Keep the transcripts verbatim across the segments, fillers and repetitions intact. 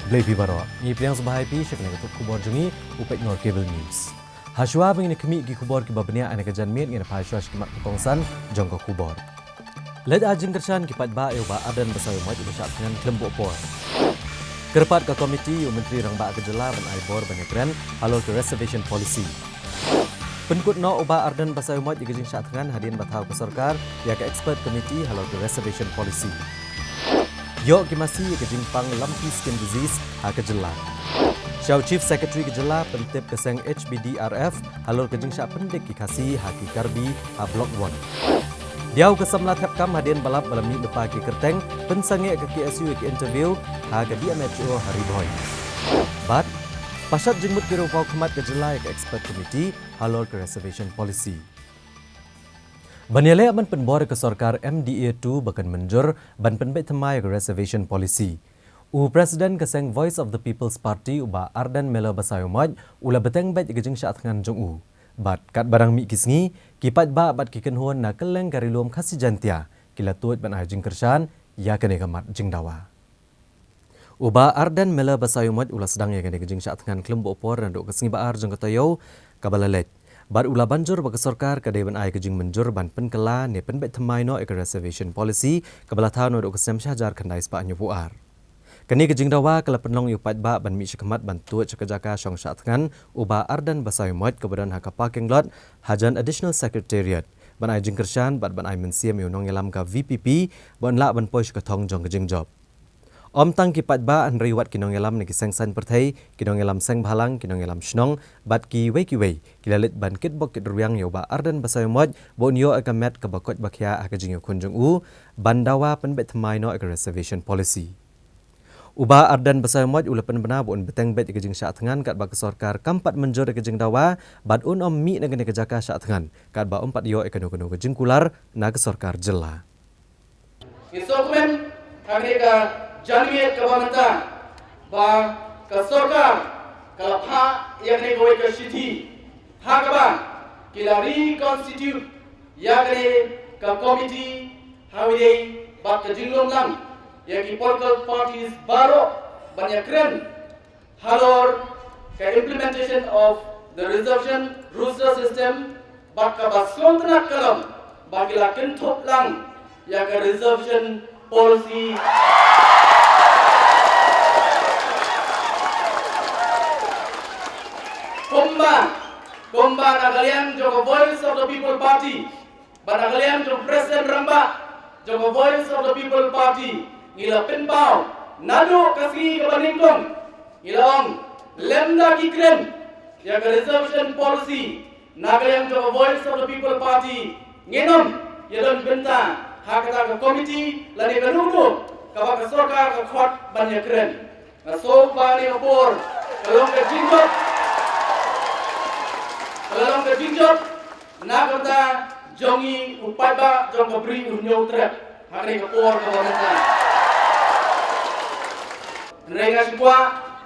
Khublei phi baroh. Ngi pdiang sngewbha ïa phi sha kane ka tnat khubor jong ngi, u peit noh Cable News. Hashwa ba ngin ïa khmih ki khubor kiba bniah ha kane ka janmiet, ngin ïa phai shuwa sha ki mat ba kongsan jong ka khubor. Leit ai jingkyrshan ki paidbah ïa u Bah Ardent Basaiawmoit uba shah thngan khlem buh por. Kyrpad ka komiti ïa u Myntri Rangbah ka jylla ban ai bor ban ïakren halor ka reservation policy. Pynkut noh u Bah Ardent Basaiawmoit ïa ka jingshah thngan hadien ba thaw ka sorkar ïa ka expert committee halor ka reservation policy. Ïoh ki masi ïa ka jingpang lumpy skin disease ha ka jylla. Sha u Chief Secretary ka jylla pyntip ka seng H B D R F halor ka jingshah pyndik ki Khasi ha ki Karbi ha Block One. Diaw ka samla thep kam hadien ba lap ba la mih lypa ki kyrteng, pynsangeh ka K S U ïa ka interview ha ka D M H O ha Ri Bhoi. Bad pashat jingmut ki riewpawkhmat ka jylla ïa ka expert committee halor ka reservation policy. Ban ïaleh ban pynbor ïa ka sorkar M D A two ba kan mynjur ban pynbeit thymmai ïa ka reservation policy, u President ka seng Voice of the People's Party u Bah Ardent Miller Basaiawmoit u la bteng beit ïa ka jingshah thngan jong u. Bad katba dang mih ki sngi, ki paidbah bad ki kynhun na kylleng ka Ri Lum Khasi Jaiñtia ki la tuid ban ai jingkyrshan ïa kane ka mat jingdawa. U Bah Ardent Miller Basaiawmoit u la sdang ïa kane ka jingshah thngan khlem buh por naduh ka sngi Ba-ar jong ka taïew kaba la leit. Bad u la ban jur ba ka sorkar ka dei ban ai ka jingmynjur ban pynkylla ne pynbeit thymmai noh ïa ka reservation policy kaba la thaw naduh ka snem shi hajar khyndai spah hynñiewphew ar. Kane ka jingdawa ka la pynlong ïa u paidbah ban mih shakhmat ban tuid sha ka jaka shong shah thngan u Bah Ardent Basaiawmoit kaba don ha ka parking lot hajan Additional Secretariat, ban ai jingkyrshan bad ban ai mynsiem ïa u nongïalam ka V P P ba un lah ban poi sha ka thong jong ka jingjop. Ym tang ki paidbah hynrei wat ki nongïalam na ki seng saiñ pyrthei, ki nongïalam seng bhalang, ki nongïalam shnong bad kiwei kiwei ki la leit ban kitbok kitrwiang ïa u Bah Ardent Basaiawmoit ba un ïoh ïa ka met kaba koit ba khiah ha ka jingïakhun jong u ban dawa pynbeit thymmai noh ïa ka reservation policy. U Bah Ardent Basaiawmoit u la pynbna ba un bteng beit ïa ka jingshah thngan katba ka sorkar kam pat mynjur ïa ka jingdawa bad un ym mih na kane ka jaka shah thngan katba ym pat ïoh ïa kano kano ka jingkular na ka sorkar jylla. Ngi sngewkmen ha kane ka janmiet kaba mynta ba ka sorkar ka la phah ïa kane kawei ka shithi ha kaba ki la reconstitute ïa kane ka komiti ha kawei bad ka jinglong lang ïa ki political parties baroh ban ïakren halor ka implementation of the reservation roster system bad kaba sngewtynnat ka long ba ki la kynthup lang ïa ka reservation policy. Kumba, kumba na ka liang jong ka Voice of the People Party bad na ka liang jong President Rangbah jong ka Voice of the People Party, ngi la pynpaw naduh ka sngi kaba nyngkong, ngi la ong lymda ki kren ïa ka reservation policy na ka liang jong ka Voice of the People Party, ngin ym ïadon bynta ha kata ka komiti lane kano kano kaba ka sorkar ka khot ban ïakren. Nga sngew ba kane ka por ka long ka jingjop, ka long ka jingjop na ka bynta jong ngi u paidbah jong ka Bri u Hynñiewtrep ha kane ka por kaba mynta. Hynrei nga sngewkwah,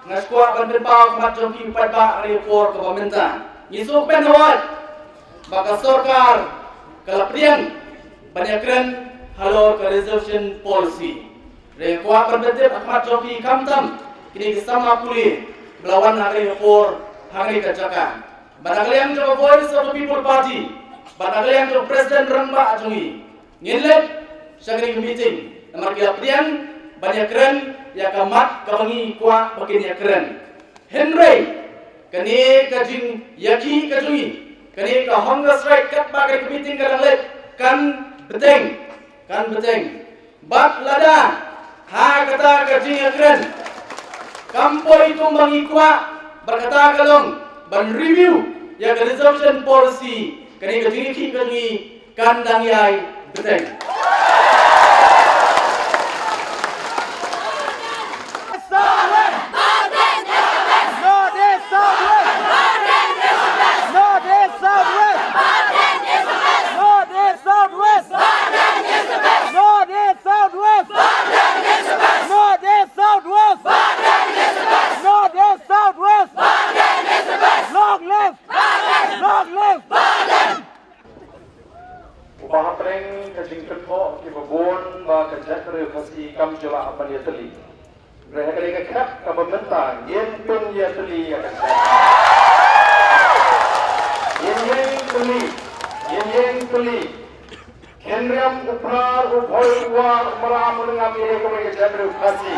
nga sngewkwah ban pynpaw ha khmat jong ki u paidbah ha kane ka por kaba mynta. Ngi sngewkmen hawai ba ka sorkar ka la pdiang ban ïakren halor ka reservation policy. Hynrei nga kwah ban pyntip ha khmat jong phi khamtam kine ki samla pule ba la wan ha kane ka por ha kane ka jaka. Bad na ka liang jong ka Voice of the People Party bad na ka liang jong President Rangbah jong ngi, ngin leit sha kane ka meeting namar ki la pdiang ban ïakren ïa ka mat kaba ngi kwah ba kin ïakren. Hynrei kane ka jingïakhih ka jong ngi, kane ka hunger strike katba kane ka meeting ka dang leit, kan bteng, kan bteng. Bad lada ha kata ka jingïakren kam poi kumba ngi kwah, bad kata ka long ban review ïa ka reservation policy, kane ka jingïakhih ka jong ngi kan dang ïai bteng. Long live! Long live! Uba hapdeng ka jingkyrkhu kiba bun ba ka jaitbynriew Khasi kam ju lah ban ïatylli. Hynrei ha kane ka khep kaba mynta ngin pynïatylli ïa ka jingïalang. Ngin ïeng tylli, ngin ïeng tylli. Khynriam, u Phrar, u Bhoi, u War, u Maram, u Lyngngam, ïa kawei ka jaitbynriew Khasi.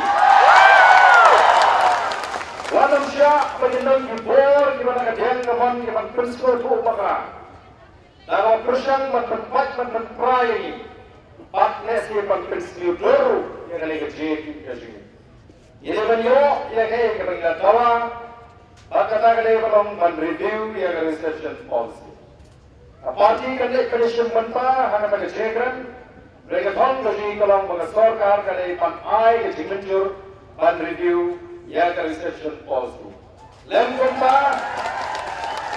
Wat nym shah ba ngin don ki bor kiba na ka diang ka mon kiban pynsngewthuh bakla. Da kaba pyrshang ban pynpait ban pynpra ïa ngi. Bad lehse ban pynsniew dur ïa kane ka jingïakhih ka jong ngi. Ngi dei ban ïoh ïa kaei kaba ngi la dawa. Bad kata ka dei ban long ban review ïa ka reservation policy. Ka party kan leit ban ïashim bynta ha kata ka jingkren. Hynrei ka thong ka jong ngi ka long ba ka sorkar ka dei ban ai ka jingmynjur ban review ïa ka reservation policy. Lem kumta,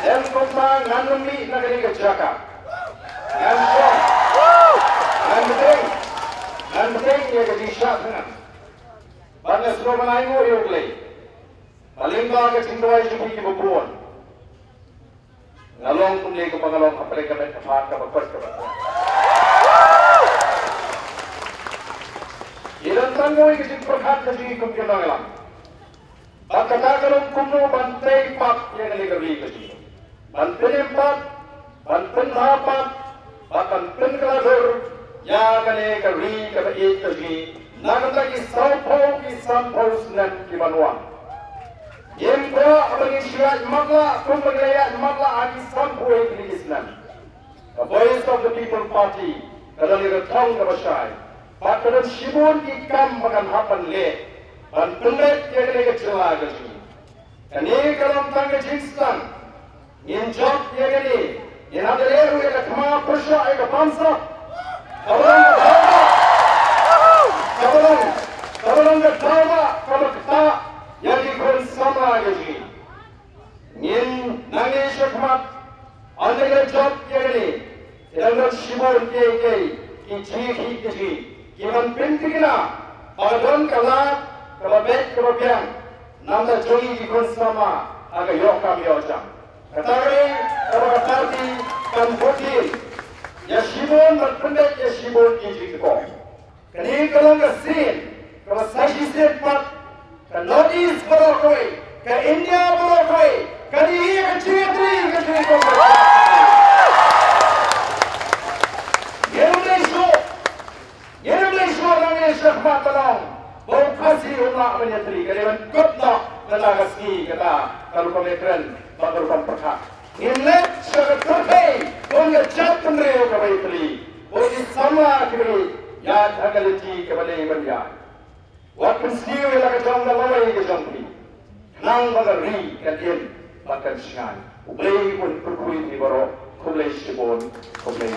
lem kumta ngan ym mih na kane ka jaka. Ngan shong, ngan bteng, ngan bteng ïa ka jingshah thngan. Bad nga sngewbha ban ainguh ïa U Blei ba lyngba ka jingduwai jong phi kiba bun, nga long kumne kumba nga long hapdeng ka met ka phad kaba koit kaba thiang. Ngi don tang kawei ka jingpyrkhat ka jong ngi kum ki nongïalam. Ba kata ka long kumno ban tei pat ïa kane ka ri ka jong ngi. Ban pynim pat, ban pynbha pat, bad ban pynkylla dur ïa kane ka ri kaba ïeit ka jong ngi. Na ka bynta ki sawphew ki sanphew snem kiban wan. Ngim kwah ba ngin shu ïaid matlah kumba ngi la ïaid matlah ha ki sanphew tylli ki snem. Ka Voice of the People Party ka don ïa ka thong kaba shai. Bad ka don shibun ki kam ba kan hap ban leh ban pynbeit ïa kane ka jylla ka jong ngi. Kane ka long tang ka jingsdang. Ngin jop ïa kane. Ngin hap ban leh ruh ïa ka thma pyrshah ïa ka bamsap. Kaba long ka daw ba, kaba long, kaba long ka daw ba kaba ktah ïa ki khun samla ka jong ngi. Ngin nangne shakhmat, ynda ngi la jop ïa kane, ki dang don shibun kiei kiei ki jingïakhih ki jong ngi kiban pynthikna ba ka don ka lad kaba beit kaba biang na bynta jong ngi ki khun samla ha ka ïoh kam ïoh jam. Kata ka dei kaba ka party kan bud ïa shibun bad pynbeit ïa shibun ki jingkyrkhu. Kane ka long ka sien kaba sa shisien pat ka North East baroh kawei, ka India baroh kawei ka dei hi ka jingïatylli ka jingïatylli. Ngin ym dei shuh, ngin ym dei shuh nangne shakhmat ba long ba u Khasi um lah ban ïatylli, ka dei ban kut noh kata ka sngi, kata ka rukom ïakren bad ka rukom pyrkhat. Ngin leit sha ka pyrthei kum ka jaitbynriew kaba ïatylli, bad ki samla kiba ïaid ha ka lynti kaba dei ban ïaid. Wat pynsniew ïa la ka jong ka lawei ka jong phi, khnang ba ka ri kan im bad kan shngaiñ. U Blei un kyrkhu ïa phi baroh. Khublei shibun. Khublei.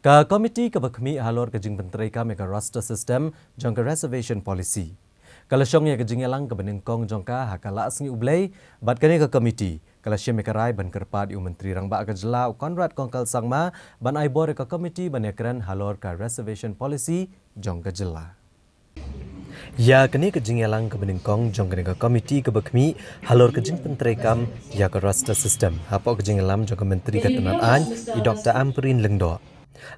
Ka komiti kaba khmih halor ka jingpyntreikam ïa ka roster system jong ka reservation policy ka la shong ïa ka jingïalang kaba nyngkong jong ka ha ka Laisngi U Blei, bad kane ka komiti ka la shim ïa ka rai ban kyrpad ïa u Myntri Rangbah ka jylla u Conrad Kongkal Sangma ban ai bor ïa ka komiti ban ïakren halor ka reservation policy jong ka jylla. Ïa kane ka jingïalang kaba nyngkong jong kane ka komiti kaba khmih halor ka jingpyntreikam ïa ka roster system hapoh ka jingïalam jong ka Myntri ka tnat aiñ, i Doctor Ampareen Lyngdoh.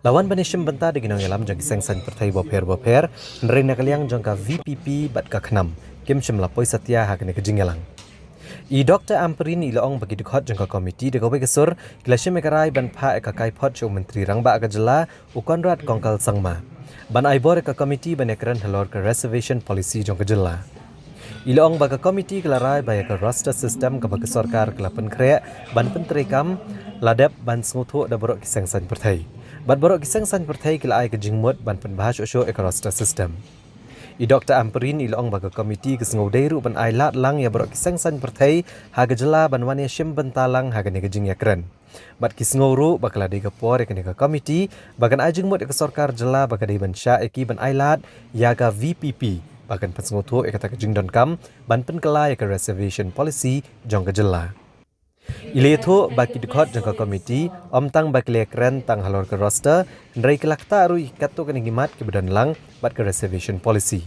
La wan ban ïashim bynta da ki nongïalam jong ki seng saiñ pyrthei bapher bapher, hynrei na ka liang jong ka V P P bad ka KHNAM kim shym la poi satia ha kane ka jingïalang. I Doctor Ampareen i la ong ba ki dkhot jong ka komiti da kawei ka sur ki la shim ïa ka rai ban phah ïa ka kaiphod sha u Myntri Rangbah ka jylla u Conrad Kongkal Sangma ban ai bor ïa ka komiti ban ïakren halor ka reservation policy jong ka jylla. I la ong ba ka komiti ka la rai ba ïa ka roster system kaba ka sorkar ka la pynkhreh ban pyntreikam la dep ban sngewthuh da baroh ki seng saiñ pyrthei, bad baroh ki seng saiñ pyrthei ki la ai ka jingmut ban pynbha shuh shuh ïa ka roster system. I Doctor Ampareen i la ong ba ka komiti ka sngew dei ruh ban ai lad lang ïa baroh ki seng saiñ pyrthei ha ka jylla ban wan ïashim bynta lang ha kane ka jingïakren. Bad ki sngew ruh ba ka la dei ka por ïa kane ka komiti ba kan ai jingmut ïa ka sorkar jylla ba ka dei ban shah ïa ki ban ai lad ïa ka V P P ba kan pynsngewthuh ïa kata ka jingdonkam ban pynkylla ïa ka reservation policy jong ka jylla. I la ïathuh ba ki dkhot jong ka komiti ym tang ba ki la ïakren tang halor ka roster, hynrei ki la ktah ruh ïa katto katne ki mat kiba don lang bad ka reservation policy.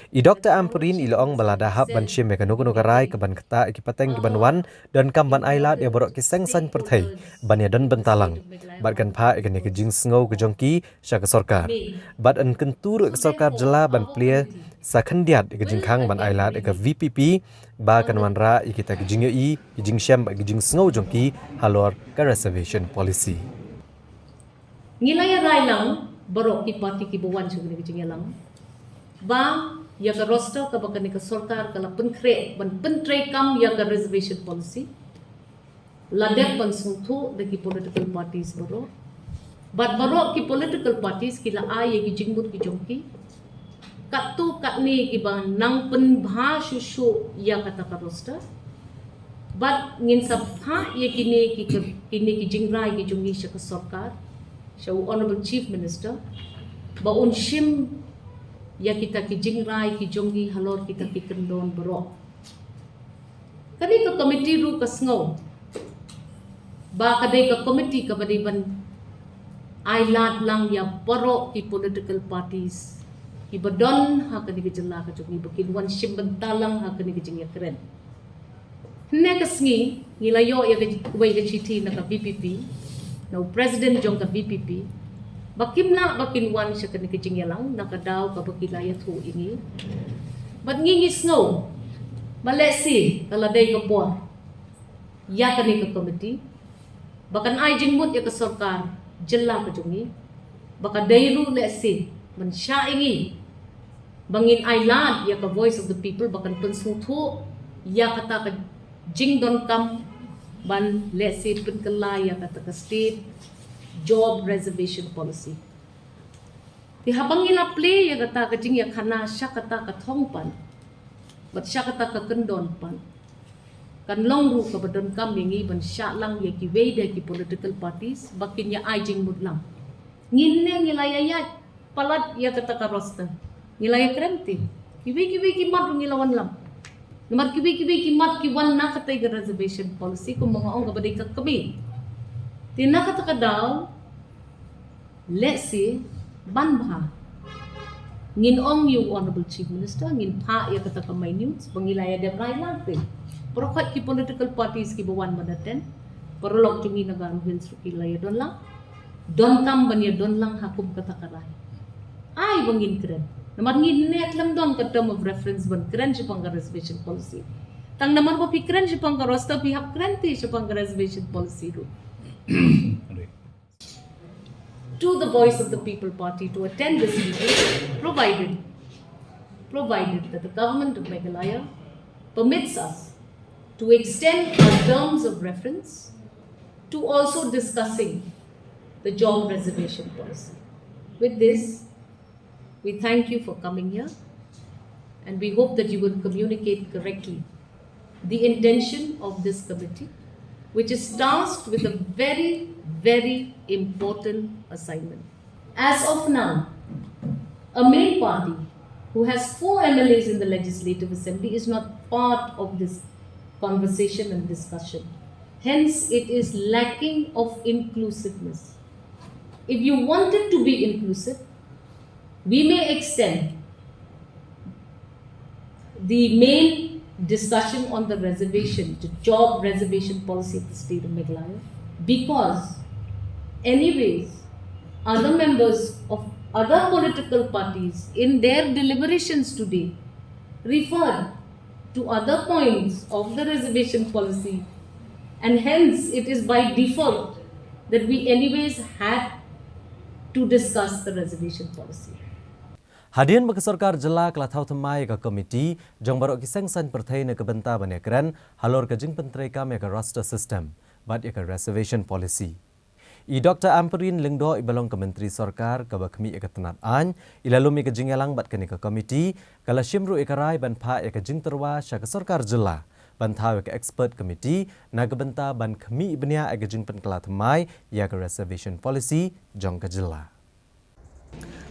I Doktor Ampareen i la ong ba lada hap ban shim ïa kano kano ka rai kaban ktah ïa ki pateng kiban wan, donkam ban ailad ïa baroh ki seng saiñ pyrthei ban ïadon bynta lang bad kan phah ïa kane ka jingsngew ka jong ki sha ka sorkar. Bad yn kyntu ruh ïa ka sorkar jylla ban plie sa khyndiat ïa ka jingkhang ban ailad ïa ka V P P ba kan wanrah ïa kita ki jingïohi, ki jingshem bad ki jingsngew jong ki halor ka reservation policy. Ngi la ïa rai lang baroh ki parti kiba wan sha kane ka jingïalang ba ïa ka roster kaba kane ka sorkar ka la pynkhreh ban pyntreikam ïa ka reservation policy la dep ban sngewthuh da ki political parties baroh. Bad baroh ki political parties ki la ai ïa ki jingmut ki jong ki katto katne kiba nang pynbha shuh shuh ïa kata ka roster. Bad ngin sa phah ïa kine ki, kine ki jingrai ki jong ngi sha ka sorkar, sha u Honorable Chief Minister, ba un shim ïa kita ki jingrai ki jong ngi halor kita ki kyndon baroh. Kane ka committee ruh ka sngew ba ka dei ka committee kaba dei ban ailad lang ïa baroh ki political parties kiba don ha kane ka jylla ka jong ngi ba kin wan shim bynta lang ha kane ka jingïakren. Hynne ka sngi ngi la ïoh ïa kawei ka shithi na ka V P P, na u president jong ka V P P, ba kim lah ba kin wan sha kane ka jingïalang na ka daw kaba ki la ïathuh ïa ngi. Bad ngi ngi sngew ba lehse ka la dei ka por ïa kane ka committee ba kan ai jingmut ïa ka sorkar jylla ka jong ngi, ba ka dei ruh lehse ban shah ïa ngi ba ngin ailad ïa ka Voice of the People ba kan pynsngewthuh ïa kata ka jingdonkam ban lehse pynkylla ïa kata ka state job reservation policy. Te haba ngi la plie ïa kata ka jingïakhana sha kata ka thong pat bad sha kata ka kyndon pat, kan long ruh kaba donkam ïa ngi ban shah lang ïa kiwei de ki political parties ba kin ïa ai jingmut lang. Ngi ne ngi la ïa ïaid palat ïa kata ka roster, ngi la ïa kren te kiwei kiwei ki mat ruh ngi la wan lang. Namar kiwei kiwei ki mat ki wan na kata ka reservation policy kumba nga ong kaba dei ka kmie. Te na kata ka daw lehse ban bha ngin ong ïa u Honorable Chief Minister, ngin phah ïa kata ka minutes ba ngi la ïa dep rai lang te. Baroh ki political parties kiba wan ban attend, paralok jong ngi na Garo Hills ruh ki la ïa don lang. Donkam ban ïa don lang ha kum kata ka rai. Ai ba ngin kren. Namar ngi ne khlem don ka term of reference ban kren shaphang ka reservation policy. Tang namar ba phi kren shaphang ka roster phi hap kren te shaphang ka reservation policy ruh. To the Voice of the People Party to attend this meeting, provided, provided that the government of Meghalaya permits us to extend our terms of reference to also discussing the job reservation policy. With this, we thank you for coming here, and we hope that you will communicate correctly the intention of this committee, which is tasked with a very, very important assignment. As of now, a main party who has four M L As in the Legislative Assembly is not part of this conversation and discussion. Hence, it is lacking of inclusiveness. If you want it to be inclusive, we may extend the main discussion on the reservation, the job reservation policy of the state of Meghalaya, because, anyways, other members of other political parties in their deliberations today referred to other points of the reservation policy, and hence it is by default that we, anyways, had to discuss the reservation policy. Hadien ba ka sorkar jylla ka la thaw thymmai ïa ka komiti jong baroh ki seng saiñ pyrthei na ka bynta ban ïakren halor ka jingpyntreikam ïa ka roster system bad ïa ka reservation policy. I Doktor Ampareen Lyngdoh, iba long ka Myntri Sorkar kaba khmih ïa ka tnat aiñ, i la lum ïa ka jingïalang bad kane ka komiti, ka la shim ruh ïa ka rai ban phah ïa ka jingtyrwa sha ka sorkar jylla ban thaw ïa ka expert committee na ka bynta ban khmih bniah ïa ka jingpynkylla thymmai ïa ka reservation policy jong ka jylla.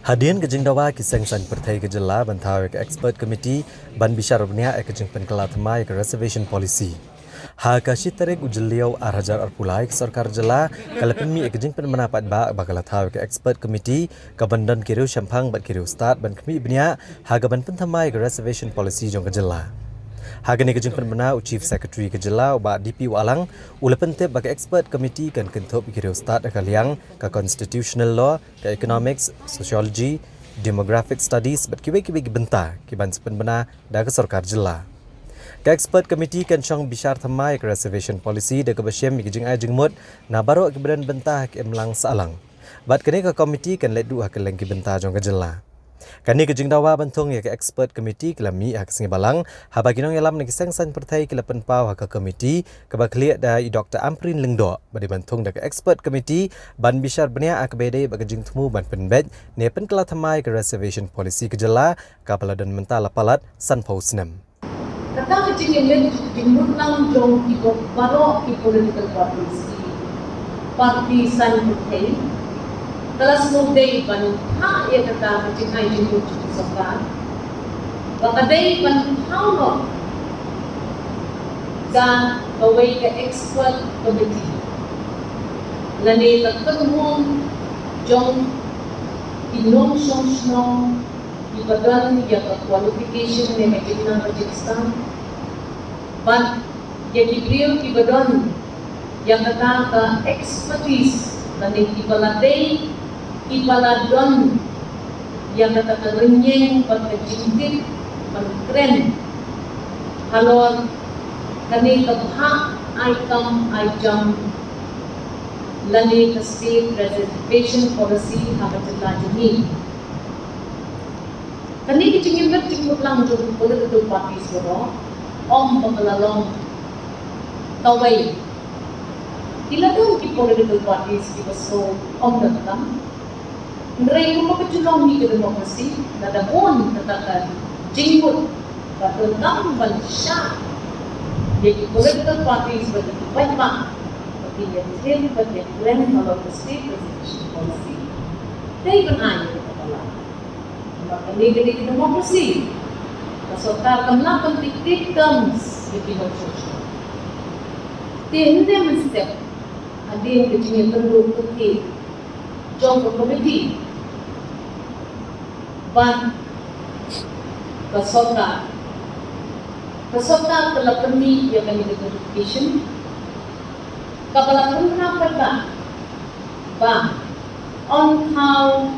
Hadien ka jingdawa ki seng saiñ pyrthei ka jylla ban thaw ïa ka expert committee ban bishar bniah ïa ka jingpynkylla thymmai ïa ka reservation policy, Ha ka shi tarik u Jylliew ar hajar arphew lai, ka sorkar jylla ka la pynmih ïa ka jingpynbna paidbah ba ka la thaw ïa ka expert committee ka ban don ki riewshemphang bad ki riewstad ban khmih bniah ha ka ban pynthymmai ïa ka reservation policy jong ka jylla. Ha kane ka jingpynbna, u Chief Secretary ka jylla, u Bah D P Wahlang, u la pyntip ba ka expert committee kan kynthup ïa ki riewstad ha ka liang ka constitutional law, ka economics, sociology, demographic studies bad kiwei kiwei ki bynta ki ban sa pynbna da ka sorkar jylla. Ka expert committee kan shong bishar thymmai ïa ka reservation policy da kaba shem ïa ka jingai jingmut na baroh kiba don bynta ha ka imlang sahlang. Bad kane ka committee kan leit duh ha kylleng ki bynta jong ka jylla. Kane ka jingdawa ban thung ïa ka expert committee ka la mih ha ka sngi Balang, haba ki nongïalam na ki seng saiñ pyrthei ki la pynpaw ha ka committee kaba khlieh da i Doctor Ampareen Lyngdoh, ba dei ban thung da ka expert committee ban bishar bniah ha kaba ïadei bad ka jingthmu ban pynbeit ne pynkylla thymmai ïa ka reservation policy ka jylla kaba la don mynta la palat sanphew snem. Kata ka jingïamut, jingmut lang jong ki baroh ki political parties, ki party saiñ pyrthei, ka la sngewdei ban phah ïa kata ka jingai jingmut jong ka sorkar ba ka dei ban thaw noh da kawei ka expert committee lane ka kynhun jong ki nongshong shnong kiba don ïa ka qualification ne ka jingnang ka jingstad bad ïa ki briew kiba don ïa kata ka expertise lane kiba la dei, kiba la don ïa kata ka rynïeng bad ka jingtip ban kren halor kane ka bhah ai kam ai jam lane ka state reservation policy ha ka jylla jong ngi. Kane ka jingïamut jingmut lang jong ki political parties baroh, ym ba ka la long kawei. Ki la don ki political parties kiba sngew ym donkam. Hynrei kumba ka ju long hi ka democracy, lada bun kata ka jingmut ba donkam ban shah ïa ki political parties bad ïa ki paidbah ba kin ïa thir bad ïa kren halor ka state reservation policy, dei ban ai ïa kata ka lad. Namar kane ka dei ka democracy. Ka sorkar kam lah ban dictate terms ïa ki nongshong shnong. Te hynne mynstep hadien ka jingïakynduh kynthih jong ka committee bad ka sorkar, ka sorkar ka la pynmih ïa kane ka notification kaba la pynbna paidbah ba yn thaw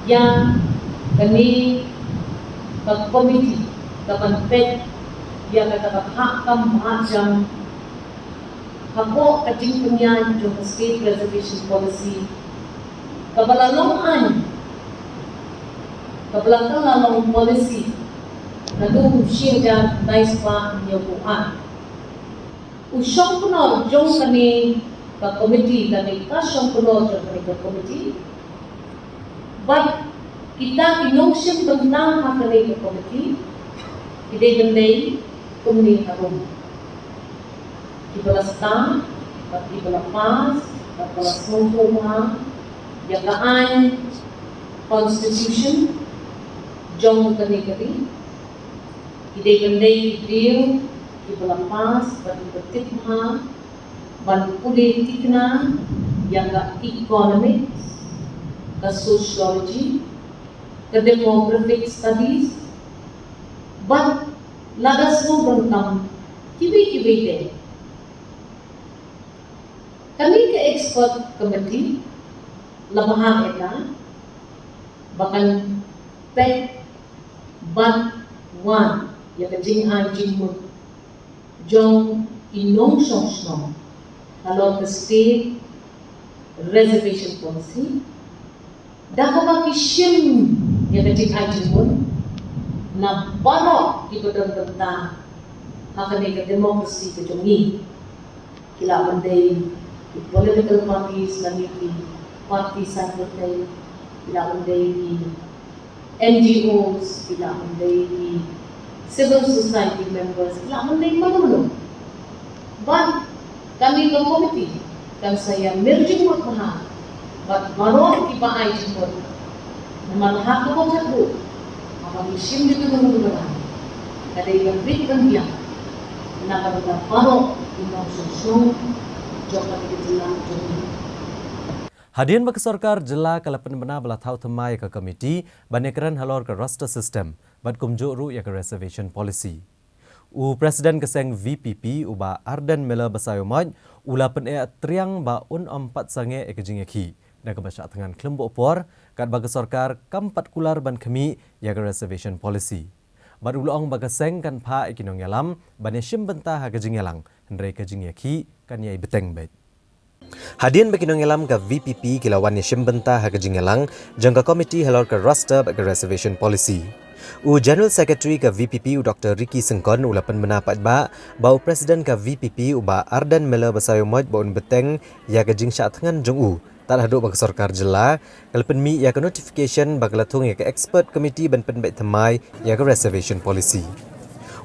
ïa kane ka committee ka ban peit ïa kata ka bhah kam bhah jam hapoh ka jingpynïaid jong ka State Reservation Policy kaba la long aiñ, kaba la kylla long policy naduh u shi hajar khyndai spah hynñiewphew ar. U shongknor jong kane ka committee lane ka shongknor jong kane ka committee bad kita ki nongshim bynta ha kane ka committee ki dei ban dei kumne harum. Kiba la stad bad kiba la pass bad ba la sngewthuh bha ïa ka aiñ constitution jong kane ka ri. Ki dei ban dei ki briew kiba la pass bad kiba tip bha ban pule thikna ïa ka economics, ka sociology, ka demographic studies bad lada sngewbha kam kiwei kiwei de. Kane ka expert committee la bhah ïa ka ba kan peit bad wad ïa ka jingai jingmut jong ki nongshong shnong halor ka state reservation policy da kaba ki shim ïa ka jingai jingmut na baroh kiba don bynta ha kane ka democracy ka jong ngi. Ki lah ban dei ki political parties lane ki party saiñ pyrthei, ki lah ban dei ki N G Os, ki lah ban dei ki civil society members, ki lah ban dei mano mano. Bad kane ka committee kan sa ïa mir jingmut bha bad baroh kiba ai jingmut. Namar ha kaba khatduh haba ngi shim jingmut ka dei ban biang ban biang Na ka bynta baroh ki nongshong shnong jong ka jylla jong ngi. Hadien ba ka sorkar jylla ka la pynbna ba la thaw thymmai ïa ka komiti ban ïakren halor ka roster system bad kumjuh ruh ïa ka reservation policy. U President ka seng V P P, u Bah Ardent Miller Basaiawmoit, u la pyneh triang ba un ym pat sangeh ïa ka jingïakhih da kaba shah thngan khlem buh por, katba ka sorkar kam pat kular ban khmih ïa ka reservation policy. Bad u la ong ba ka seng kan phah ïa ki nongïalam ban ïashim bynta ha ka jingïalang, hynrei ka jingïakhih kan ïai bteng beit. Hadien ba ki nongïalam ka V P P ki la wan ïashim bynta ha ka jingïalang jong ka komiti halor ka roster bad ka reservation policy, u General Secretary ka V P P, u Doktor Ricky Syngkon, u la pynbna paidbah ba u President ka V P P, u Bah Ardent Miller Basaiawmoit, ba un bteng ïa ka jingshah thngan jong u tad haduh ba ka sorkar jylla ka la pynmih ïa ka notification ba ka la thung ïa ka expert committee ban pynbeit thymmai ïa ka reservation policy.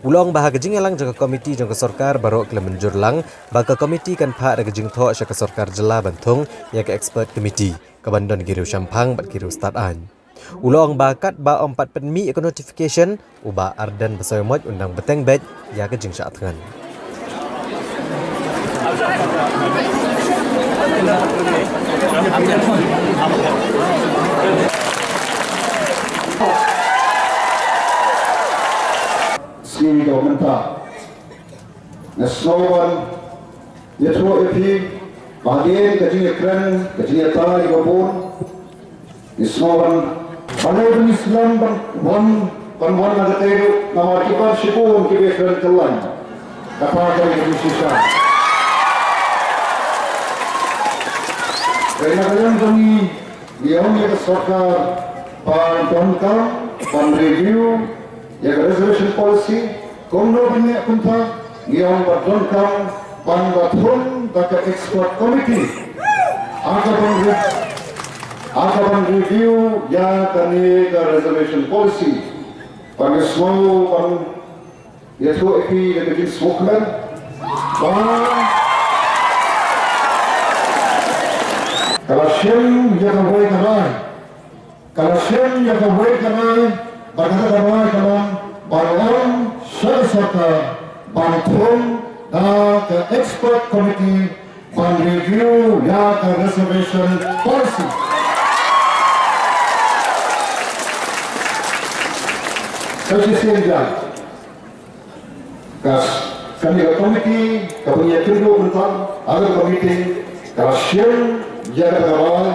U la ong ba ha ka jingïalang jong ka komiti jong ka sorkar, baroh ki la mynjur lang ba ka komiti kan phah da ka jingthoh sha ka sorkar jylla ban thung ïa ka expert committee kaban don ki riewshemphang bad ki riewstad aiñ. U la ong ba katba ym pat pynmih ïa ka notification, u Bah Ardent Basaiawmoit un dang bteng beit ïa ka jingshah thngan. Sngi ka mynta, nga sngew ban ïathuh ïa phi ba hadien ka jingïakren, ka jingïatai kaba bun, ngi sngew ban, balei ba ngi slem ban wan, ban wan na katei ruh, namar ki ban shibun kiba ïakren kyllaiñ. Kata ka dei ka jingshisha. Hynrei na ka liang jong ngi, ngi ong ïa ka sorkar ba donkam ban review ïa ka reservation policy, kumno ban ïa kumta, ngi ong ba donkam ban da thung da ka expert committee ha ka ban re-, ha ka ban review ïa kane ka reservation policy. Ba ngi sngew ban ïathuh ïa phi da ka jingsngewkmen ba ka la shim ïa kawei ka rai. Ka la shim ïa kawei ka rai, bad kata ka rai ka long ban ong sha ka sorkar ban thung da ka expert committee ban review ïa ka reservation policy. Sa shisien jong ka, kane ka komiti, kaba ngi ïakynduh mynta, ha ka komiti, ka la shim ïa kata ka rai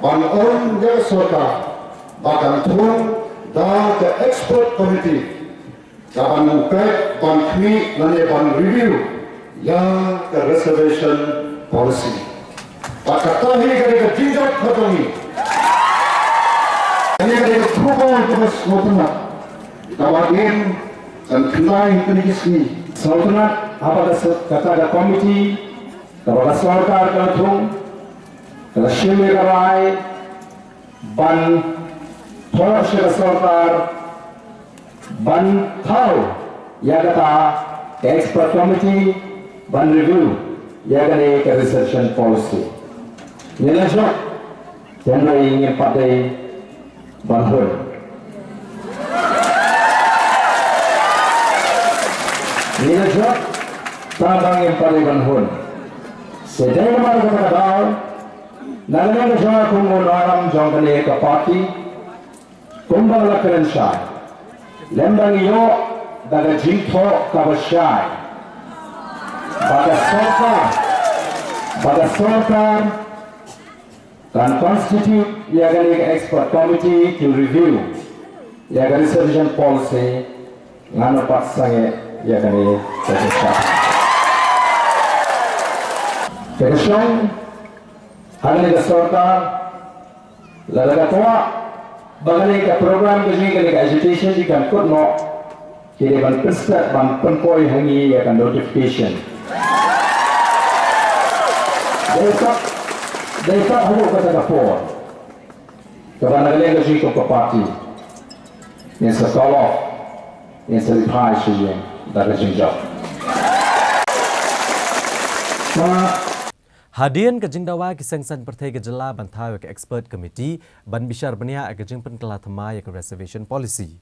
ban ong ïa ka sorkar ba kan thung da ka expert committee kaban peit, ban khmih lane ban review ïa ka reservation policy. Bad kata hi ka dei ka jingjop ka jong ngi. Kane ka dei ka khubor kaba sngewtynnat kaba hadien kan khyndai kine ki sngi. Sngewtynnat haba ka s-, kata ka komiti kaba ka sorkar ka la thung, ka la shim ïa ka rai ban thoh sha ka sorkar ban thaw ïa kata ka expert committee ban review ïa kane ka reservation policy. Ngi la jop, hynrei ngim pat dei ban hun. Ngi la jop, tangba ngim pat dei ban hun. Te dei namar kata ka daw, na ka liang ka jong nga kum u nongïalam jong kane ka party, kumba la kren shai, lymda ngi ïoh da ka jingthoh kaba shai ba ka sorkar, ba ka sorkar kan constitute ïa kane ka expert committee to review ïa ka reservation policy, ngan ym pat sangeh ïa kane ka jingshai. Te ka shong ha kane ka sorkar, lada ka kwah ba kane ka program ka jong ngi, kane ka agitation jong ngi kan kut noh, ki dei ban pynstet ban pynpoi ha ngi ïa ka notification. Dei tang, dei tang haduh kata ka por kaba na ka liang ka jong ngi kum ka party ngin sa call off, ngin sa reply sha ïing da ka jingjop. Hadien ka jingdawa, ki seng saiñ pyrthei ka jylla ban thaw ïa ka expert committee ban bishar bniah ïa ka jingpynkylla thymmai ïa ka reservation policy.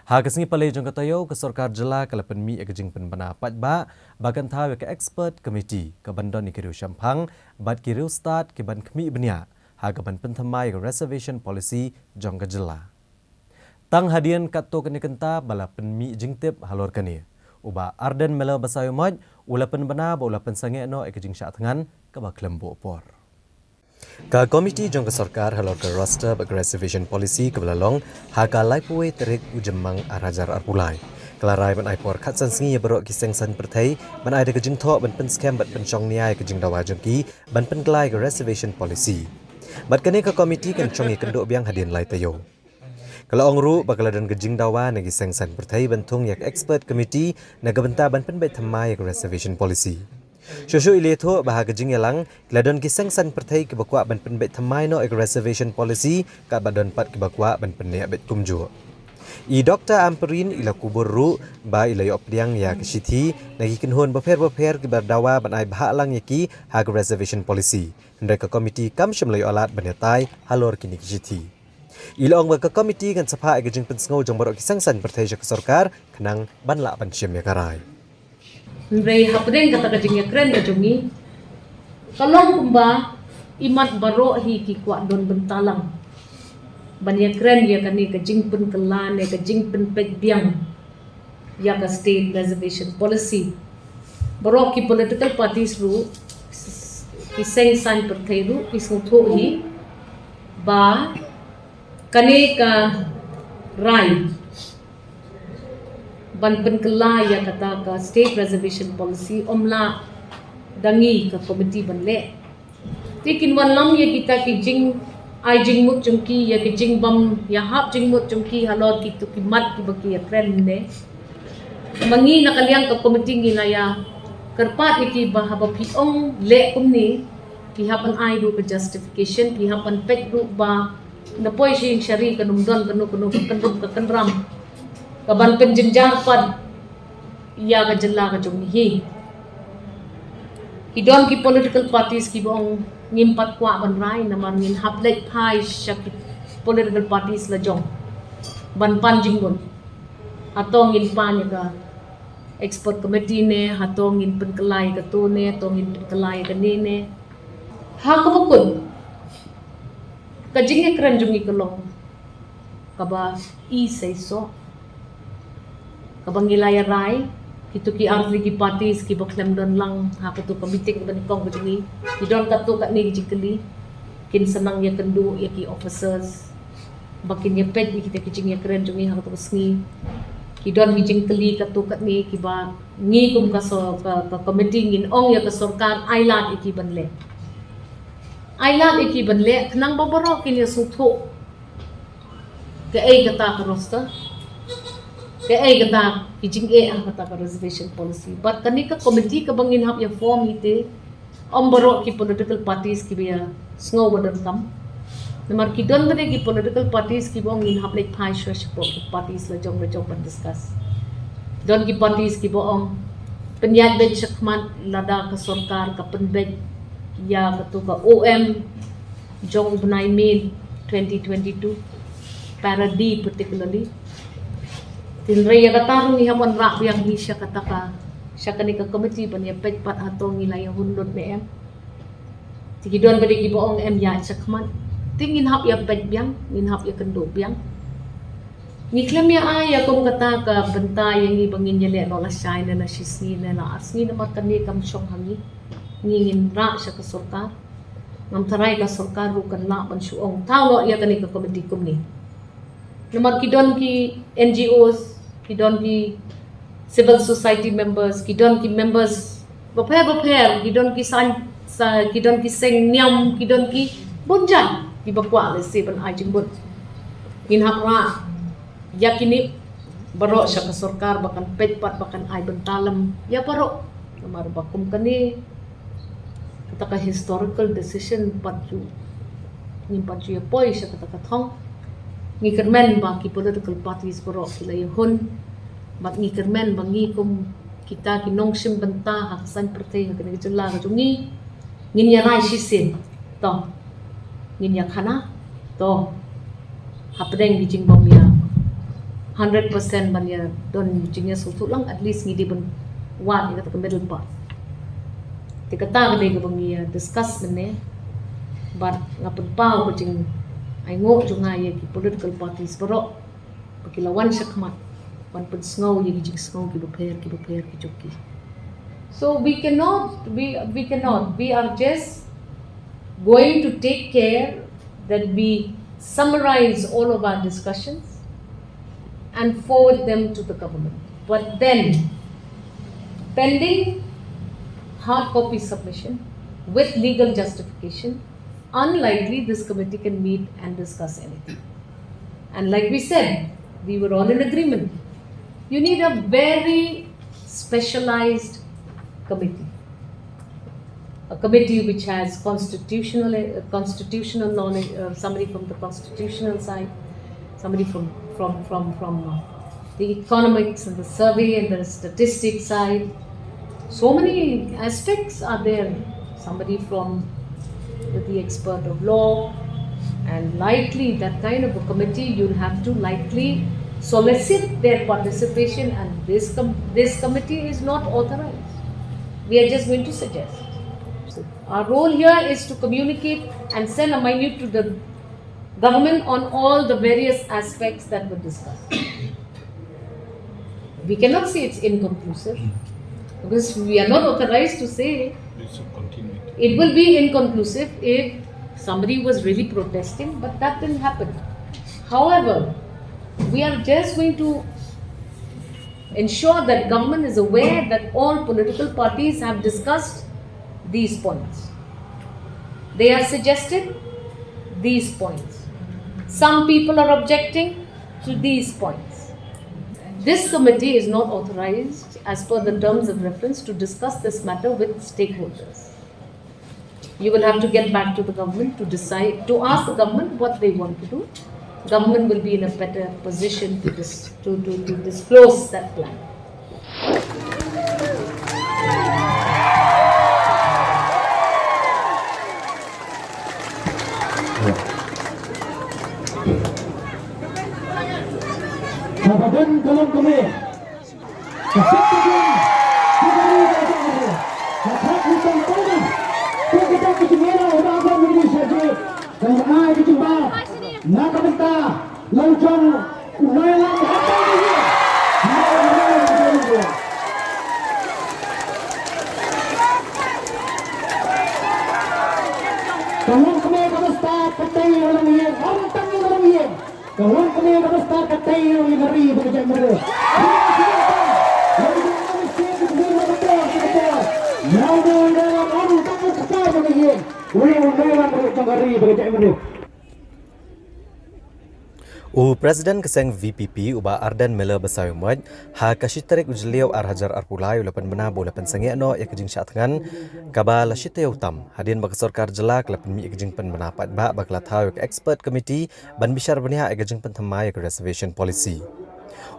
Ha ka sngi Palei jong ka taïew, ka sorkar jylla ka la pynmih ïa ka jingpynbna paidbah ba kan thaw ïa ka expert committee ka ban don ïa ki riewshemphang bad ki riewstad ki ban khmih bniah ha ka ban pynthymmai ïa ka reservation policy jong ka jylla. Tang hadien katto katne kynta ba la pynmih jingtip halor kane, u Bah Ardent Miller Basaiawmoit u la pynbna ba u la pynsangeh noh ïa ka jingshah thngan kaba khlem buh por. Ka komiti jong ka sorkar halor ka roster bad ka reservation policy kaba la long ha ka laiphew wei tarik u Jymmang ar hajar arphew lai ka la rai ban ai por khatsan sngi ïa baroh ki seng saiñ pyrthei ban ai da ka jingthoh ban pynskhem bad pynshong nia ïa ka jingdawa jong ki ban pynkylla ïa ka reservation policy. Bad kane ka komiti kan shong ïakynduh biang hadien lai taïew. Ka la ong ruh ba ka la don ka jingdawa na ki seng saiñ pyrthei ban thung ïa ka expert committee na ka bynta ban pynbeit thymmai ïa ka reservation policy. Shuh shuh i la ïathuh ba ha ka jingïalang ki la don ki seng saiñ pyrthei kiba kwah ban pynbeit thymmai noh ïa ka reservation policy, katba don pat kiba kwah ban pyneh beit kumjuh. I Doktor Ampareen i la kubur ruh ba i la ïoh pdiang ïa ka shithi na ki kynhun bapher bapher kiba dawa ban ai bhah lang ïa ki ha ka reservation policy. Hynrei ka komiti kam shym la ïoh lad ban ïatai halor kine ki shithi. I la ong ba ka komiti kan sa phah ïa ka jingpynsngew jong baroh ki seng saiñ pyrthei sha ka sorkar khnang ban lah ban shim ïa ka rai. Hynrei hapdeng kata ka jingïakren ka jong ngi, ka long kumba imat baroh hi ki kwah don bynta lang ban ïakren ïa kane ka jingpynkylla ne ka jingpynpeit biang ïa ka state reservation policy. Baroh ki political parties ruh, ki seng saiñ pyrthei ruh ki sngewthuh hi ba kane ka rai ban pynkylla ïa kata ka state reservation policy ym lah da ngi ka komiti ban leh. Te kin wanlam ïa kita ki jingai jingmut jong ki, ïa ki jingbym ïahap jingmut jong ki halor kito ki mat kiba ki ïakren ne. Ma ngi na ka liang ka komiti ngi la ïakyrpad ïa ki ba haba phi ong leh kumne, phi hap ban ai ruh ka justification, phi hap ban peit ruh ba na poi sha ïing sha ri kan ym don kano kano ka kynrum ka kynram ka ban pynjynjar pat ïa ka jylla ka jong ngi hi. Ki don ki political parties kiba ong ngim pat kwah ban rai namar ngin hap leit phai sha ki political parties la jong ban pan jingmut. Hato ngin pan ïa ka expert committee ne, hato ngin pynkylla ïa kato ne, hato ngin pynkylla ïa kane ne. Ha kaba kut, ka jingïakren jong ngi ka long kaba i seisoh, kaba ngi la ïa rai, kito ki artylli ki parties kiba khlem don lang ha kato ka meeting kaba nyngkong ka jong ngi, ki don katto katne ki jingkylli, kin sa nang ïakynduh ïa ki officers ba kin ïa peit ïa kita ki jingïakren jong ngi ha kato ka sngi. Ki don ki jingkylli katto katne kiba ngi kum ka so-, ka, ka komiti ngin ong ïa ka sorkar ai lad ïa ki ban leh. Ai lad ïa ki ban leh khnang ba baroh kin ïa sngewthuh kaei kata ka roster, kaei kata ki jingeh ha kata ka reservation policy. Bad kane ka komiti kaba ngin hap ïa form hi te, ym baroh ki political parties kiba ïa sngew ba donkam. Namar ki don ba dei ki political parties kiba ong ngin hap leit phai shuwa shapoh ki parties la jong la jong ban discuss. Don ki parties kiba ong pynïaid beit shakhmat lada ka sorkar ka pynbeit ïa kato ka O M jong u bnai May twenty twenty-two, para D particularly. Hynrei ïa kata ruh ngi hap wanrah biang hi sha kata ka, sha kane ka komiti ban ïa peit pat hato ngi la ïa hun lut ne em. Te ki don ba dei kiba ong em ïaid shakhmat. Te ngin hap ïa peit biang, ngin hap ïa kynduh biang. Ngi khlem ïa ai ïa kum kata ka bynta ïa ngi ba ngin ïa leh noh lashai ne lashisngi ne la arsngi namar kane kam shong ha ngi. Ngi ngin rah sha ka sorkar. Ngam tharai ka sorkar ruh kan lah ban shu ong thaw noh ïa kane ka komiti kumne. Namar ki don ki N G Os, ki don ki civil society members, ki don ki members bapher bapher, ki don ki saiñ, sa, ki don ki seng niam, ki don ki bun jait kiba kwah lehse ban ai jingmut. Ngin hap rah ïa kine baroh sha ka sorkar ba kan peit pat ba kan ai bynta lem ïa baroh. Namar ba kum kane kata ka historical decision pat ju ngim pat ju ïa poi sha kata ka thong. Ngi kyrmen ba ki political parties baroh ki la ïa hun bad ngi kyrmen ba ngi kum kita ki nongshim bynta ha ka saiñ pyrthei ha kane ka jylla ka jong ngi ngin ïa rai shisien. To ngin ïa khana to hapdeng ki jingbym ïa hundred percent ban ïa don jingïasngewthuh lang, at least ngi dei ban wan ïa kata ka middle path. Te kata ka dei kaba ngi ïa discuss mynne bad nga pynpaw ka jingainguh jong nga ïa ki political parties baroh ba ki la wan shakhmat ban pynsngew ïa ki jingsngew kiba pher kiba pher ki jong ki. So we cannot, we, we cannot, we are just going to take care that we summarize all of our discussions and forward them to the government. But then, pending hard copy submission with legal justification, unlikely this committee can meet and discuss anything. And like we said, we were all in agreement. You need a very specialized committee. A committee which has constitutional, uh, constitutional knowledge, uh, somebody from the constitutional side, somebody from, from, from, from, uh, the economics and the survey and the statistics side. So many aspects are there. Somebody from the expert of law, and likely that kind of a committee, you'll have to likely solicit their participation, and this com-, this committee is not authorized. We are just going to suggest. Our role here is to communicate and send a minute to the government on all the various aspects that were discussed. We cannot say it's inconclusive because we are not authorized to say. It will be inconclusive if somebody was really protesting, but that didn't happen. However, we are just going to ensure that government is aware that all political parties have discussed these points. They have suggested these points. Some people are objecting to these points. This committee is not authorized, as per the terms of reference, to discuss this matter with stakeholders. You will have to get back to the government to decide, to ask the government what they want to do. Government will be in a better position to dis-, to, to, to disclose that plan. Ka long kmie kaba stad ka tei ïa u nongïing, ym tang ïa u nongïing. Ka long kmie kaba stad ka tei ïa u nongïing ri bad ka jaitbynriew. Ïa u nongïing ri bad ka jaitbynriew. U President ka seng V P P, u Bah Ardent Miller Basaiawmoit, ha ka shi tarik u Jylliew ar hajar arphew lai u la pynbna ba u la pynsangeh noh ïa ka jingshah thngan kaba la shi taïew tam, hadien ba ka sorkar jylla ka la pynmih ïa ka jingpynbna paidbah ba ka la thaw ïa ka expert committee ban bishar bniah ïa ka jingpynthymmai ïa ka reservation policy.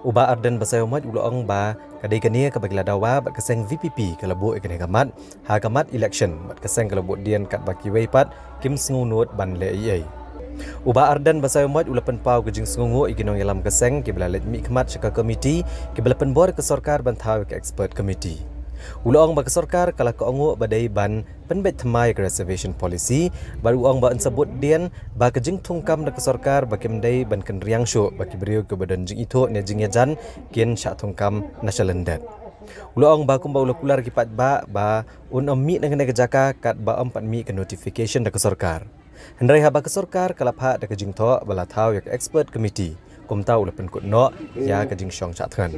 U Bah Ardent Basaiawmoit u la ong ba ka dei kane kaba ki la dawa bad ka seng V P P ka la buh ïa kane ka mat ha ka mat election, bad ka seng ka la buddien katba kiwei pat kim sngewnud ban leh ei ei. U Bah Ardent Basaiawmoit u la pynpaw ka jingsngewnguh ïa ki nongïalam ka seng kiba la leit mihkhmat sha ka committee kiba la pynbor ïa ka sorkar ban thaw ïa ka expert committee. U la ong ba ka sorkar ka la kohnguh ba dei ban pynbeit thymmai ïa ka reservation policy, bad u ong ba yn sa buddien ba ka jingthungkam da ka sorkar ba kim dei ban kynriang shuh ba ki briew kiba don jingithuh ne jingïajan kin shah thungkam na shalyndet. U la ong ba kumba u la kular ki paidbah ba un ym mih na kane ka jaka katba ym pat mih ka notification da ka sorkar. Hynrei haba ka sorkar ka la phah da ka jingthoh ba la thaw ïa ka expert committee, kumta u la pynkut noh ïa ka jingshong shah thngan.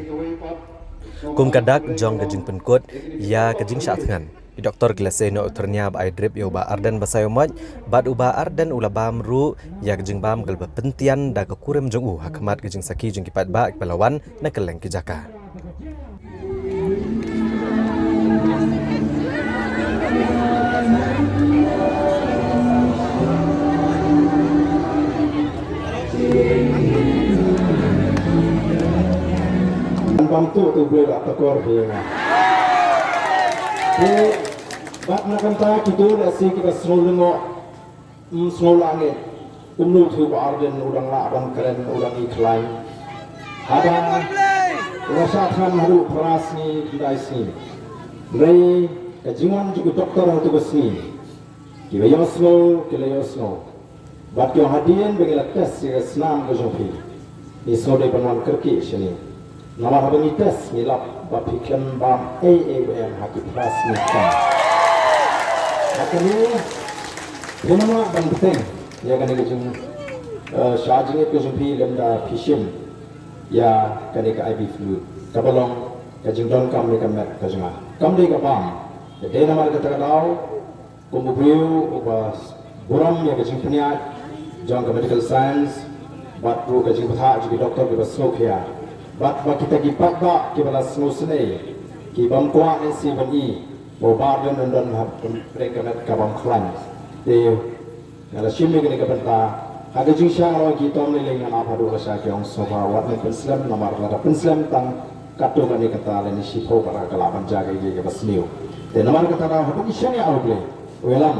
Kum ka dak jong ka jingpynkut ïa ka jingshah thngan, ki doktor ki la sei noh u thyrnia ba ai drip ïa u Bah Ardent Basaiawmoit, bad u Bah Ardent u la bam ruh ïa ka jingbam kaba pyntian da ka kurim jong u ha khmat ka jingsakhi jong ki paidbah kiba la wan na kylleng ki jaka. Bam tu tu boleh tak tekor dia. Bad na ka bynta kito lehse kiba sngew lyngngoh, ym sngew lah ngeit, kumno u Bah Ardent u dang lah ban kren, u dang ïakhlaiñ. Haba u la shah thngan haduh phra sngi khyndai sngi. Hynrei ka jingwan jong ki doktor ha kato ka sngi, kiba ïohsngew ki la ïohsngew. Bad ki ong hadien ba ngi la test ïa ka snam ka jong phi, ngi sngewdei ban wan kyrkieh shane. Namar haba ngi test ngi lap ba phi khlem bam ei ei ba em ha ki phra sngi kata. Bad kane phi namar ban bteng ïa kane ka jing, eh, shah jingit ka jong phi lymda phi shim ïa kane ka I V fluid kaba long ka jingdonkam ïa ka met ka jong nga. Kam dei ka bam. Te dei namar kata ka daw, kum u briew uba burom ïa ka jingpynïaid jong ka medical science bad ruh ka jingbthah jong ki doktor kiba sngewkhia bad ba kita ki paidbah kiba la sngewsynei, ki bym kwah ne shi ban i ba u Bah Ardent un don hapdeng ka met ka bym khlaiñ. Te nga la shim ïa kane ka bynta ha ka jingshah roi ki tom lei lei ngan ap haduh la shah ki ong sngewbha wat nym pynslem, namar lada pynslem tang katto katne kynta lane shiphew kynta ka lah ban jia kaei kaei kaba sniew. Te namar kata ka daw haduh ngi shaniah ha U Blei, u ïalam,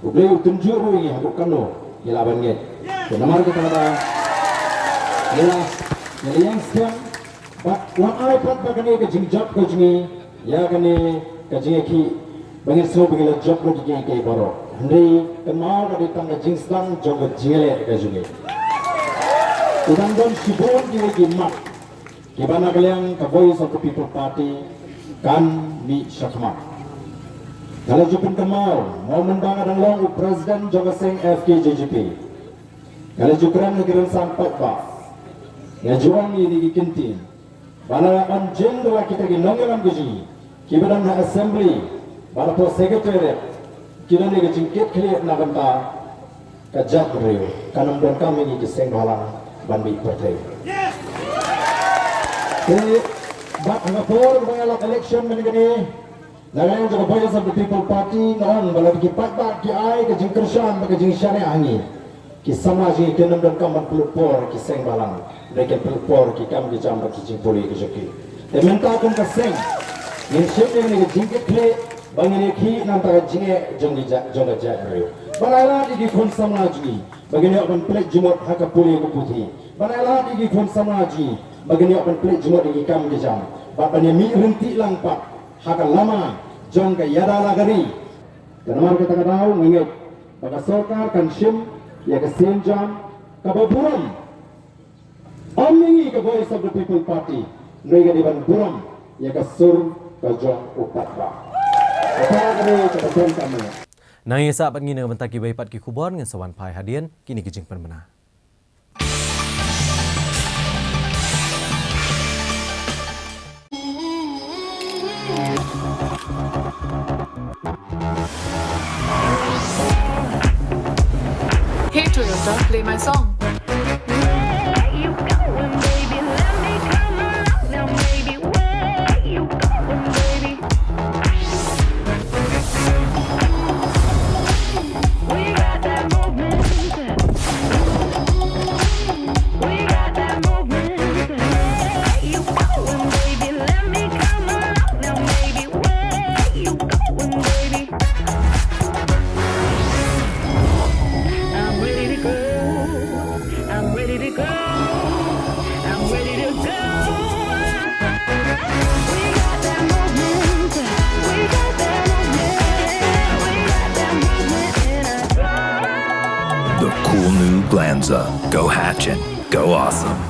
U Blei u tynjuh ruh ïa ngi haduh katno ngi lah ban ngeit. Te namar kata ka daw ngi la, ngi la ïeng skhem bad wat ai pat ba kane ka jingjop ka jong ngi ïa kane ka jingïakhih ba ngin sngew ba ngi la jop ruh ïa kiei kiei baroh. Hynrei kynmaw ka dei tang ka jingsdang jong ka jingïaleh ka jong ngi. U dang don shibun kiwei ki mat kiba na ka liang ka Voice of the People Party kan mih shakhmat. Nga la ju pynkynmaw, mo mynba nga dang long u president jong ka seng F K J G P, nga la ju kren ha ki rynsan paidbah, nga ju ong ïa kine ki kyntien ba la wan jin da la kita ki nongïalam ka jong ngi kiba don ha assembly bad hapoh secretariat, ki don ïa ka jingkitkhlieh na ka bynta ka jaitbynriew, kan ym donkam ïa ngi ki seng bhalang ban mih pyrthei. Te bad ha ka por ba ngi lap election mynne kane, na ka liang jong ka Voice of the People Party nga ong ba lada ki paidbah ki ai ka jingkyrshan bad ka jingshaniah ha ngi, ki samla jong ngi kin ym donkam ban pynlut por ki seng bhalang, hynrei kin pynlut por ki kam ki jam bad ki jingpule ki jong ki. Te mynta kum ka seng ngin shim ïa kane ka jingkitkhlieh ba ngin ïakhih na ka bynta ka jingeh jong ki jait, jong ka jaitbynriew. Ban ai lad ïa ki khun samla jong ngi ba ngin ïoh ban pynleit jingmut ha ka pule ka puthi. Ban ai lad ïa ki khun samla jong ngi ba ngin ïoh ban pynleit jingmut ïa ki kam ki jam bad ban ïamih ryntih lang pat ha ka lama jong ka ïada la ka ri. Te namar kata ka daw nga ngeit ba ka sorkar kan shim ïa ka sienjam kaba burom. Ym ïa ngi ka Voice of the People Party, hynrei ka dei ban burom ïa ka sur ka jong u paidbah. Kata ka dei kaba donkam. Nang ïa sah bad ngi na ka bynta kiwei pat ki khubor, ngin sa wan phai hadien kine ki jingpynbna. Hey Toyota, play my song. The cool new Glanza. Go Hatchin'. Go Awesome.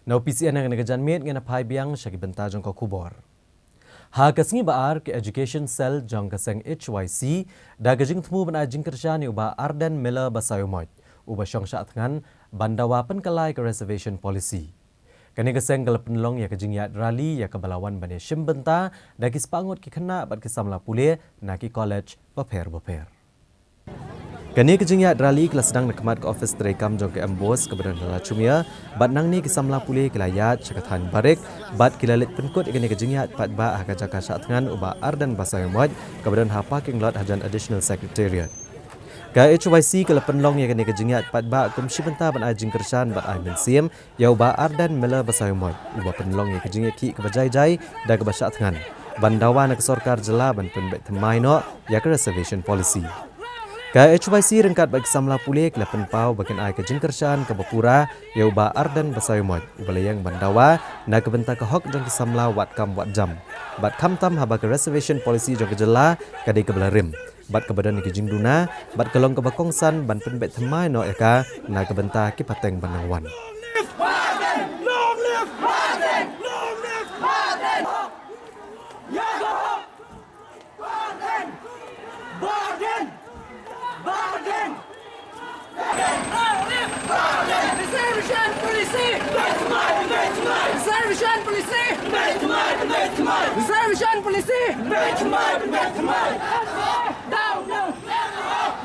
Na u P C N ha kane ka janmiet ngin ïa phai biang sha ki bynta jong ka khubor. Ha ka sngi ba ar ka Education Cell jong ka seng H Y C da ka jingthmu ban ai jingkyrshan ïa u Bah Ardent Miller Basaiawmoit, uba shong shah thngan ban dawa pynkylla ïa ka Reservation Policy. Kane ka seng ka la pynlong ïa ka jingïaid rally ïa kaba la wan ban ïashim bynta da ki spah ngut ki khynnah bad ki samla pule na ki college bapher bapher. Kane ka jingïaid rally ka la sdang na khmat ka ophis treikam jong ka MBOSE kaba don ha Lashumia, bad nangne ki samla pule ki la ïaid sha ka thaiñ Barik bad ki la leit pynkut ïa kane ka jingïaid paidbah ha ka jaka shah thngan u Bah Ardent Basaiawmoit kaba don ha parking lot hajan Additional Secretariat. Ka H Y C ka la pynlong ïa kane ka jingïaid paidbah kum shi bynta ban ai jingkyrshan bad ai mynsiem ïa u Bah Ardent Miller Basaiawmoit, uba pynlong ïa ka jingïakhih kaba jai jai da kaba shah thngan. ban dawa na ka sorkar jylla ban pynbeit thymmai noh ïa ka reservation policy. Ka H Y C ryngkat bad ki samla pule ki la pynpaw ba kin ai ka jingkyrshan kaba pura ïa u Bah Ardent Basaiawmoit uba la ïeng ban dawa na ka bynta ka hok jong ki samla wat kam wat jam. Bad khamtam haba ka reservation policy jong ka jylla ka dei kaba la rim bad kaba don ïa ki jingduna bad ka long kaba kongsan ban pynbeit thymmai noh ïa ka na ka bynta ki pateng ban nang wan. Reservation policy! Reservation policy! Reservation policy! Down, down!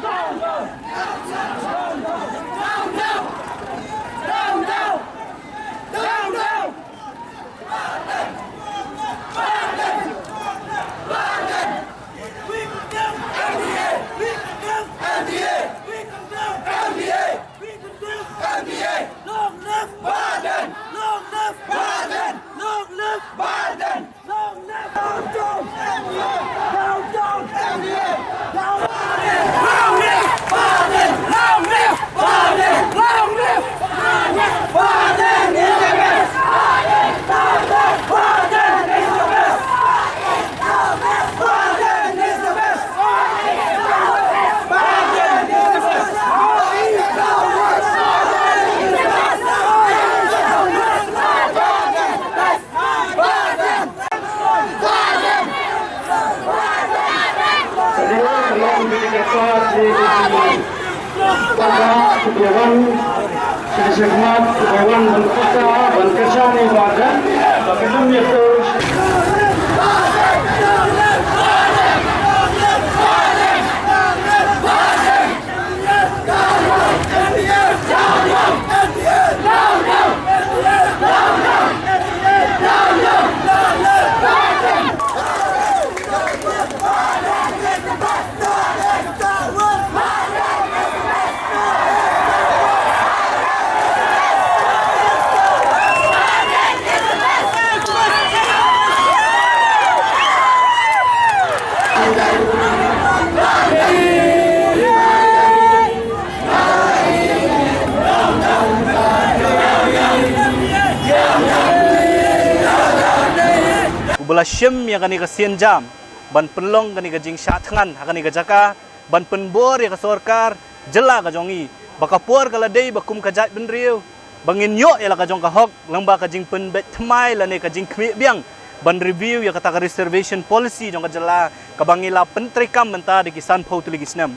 Down, down! Down, down! Down, down! Uba la shim ïa kane ka sienjam ban pynlong kane ka jingshah thngan ha kane ka jaka ban pynbor ïa ka sorkar jylla ka jong i ba ka por ka la dei ba kum ka jaitbynriew ba ngin ïoh ïa la ka jong ka hok lyngba ka jingpynbeit thymmai lane ka jingkhmih biang ban review ïa kata ka reservation policy jong ka jylla kaba ngi la pyntreikam mynta da ki sanphew tylli ki snem.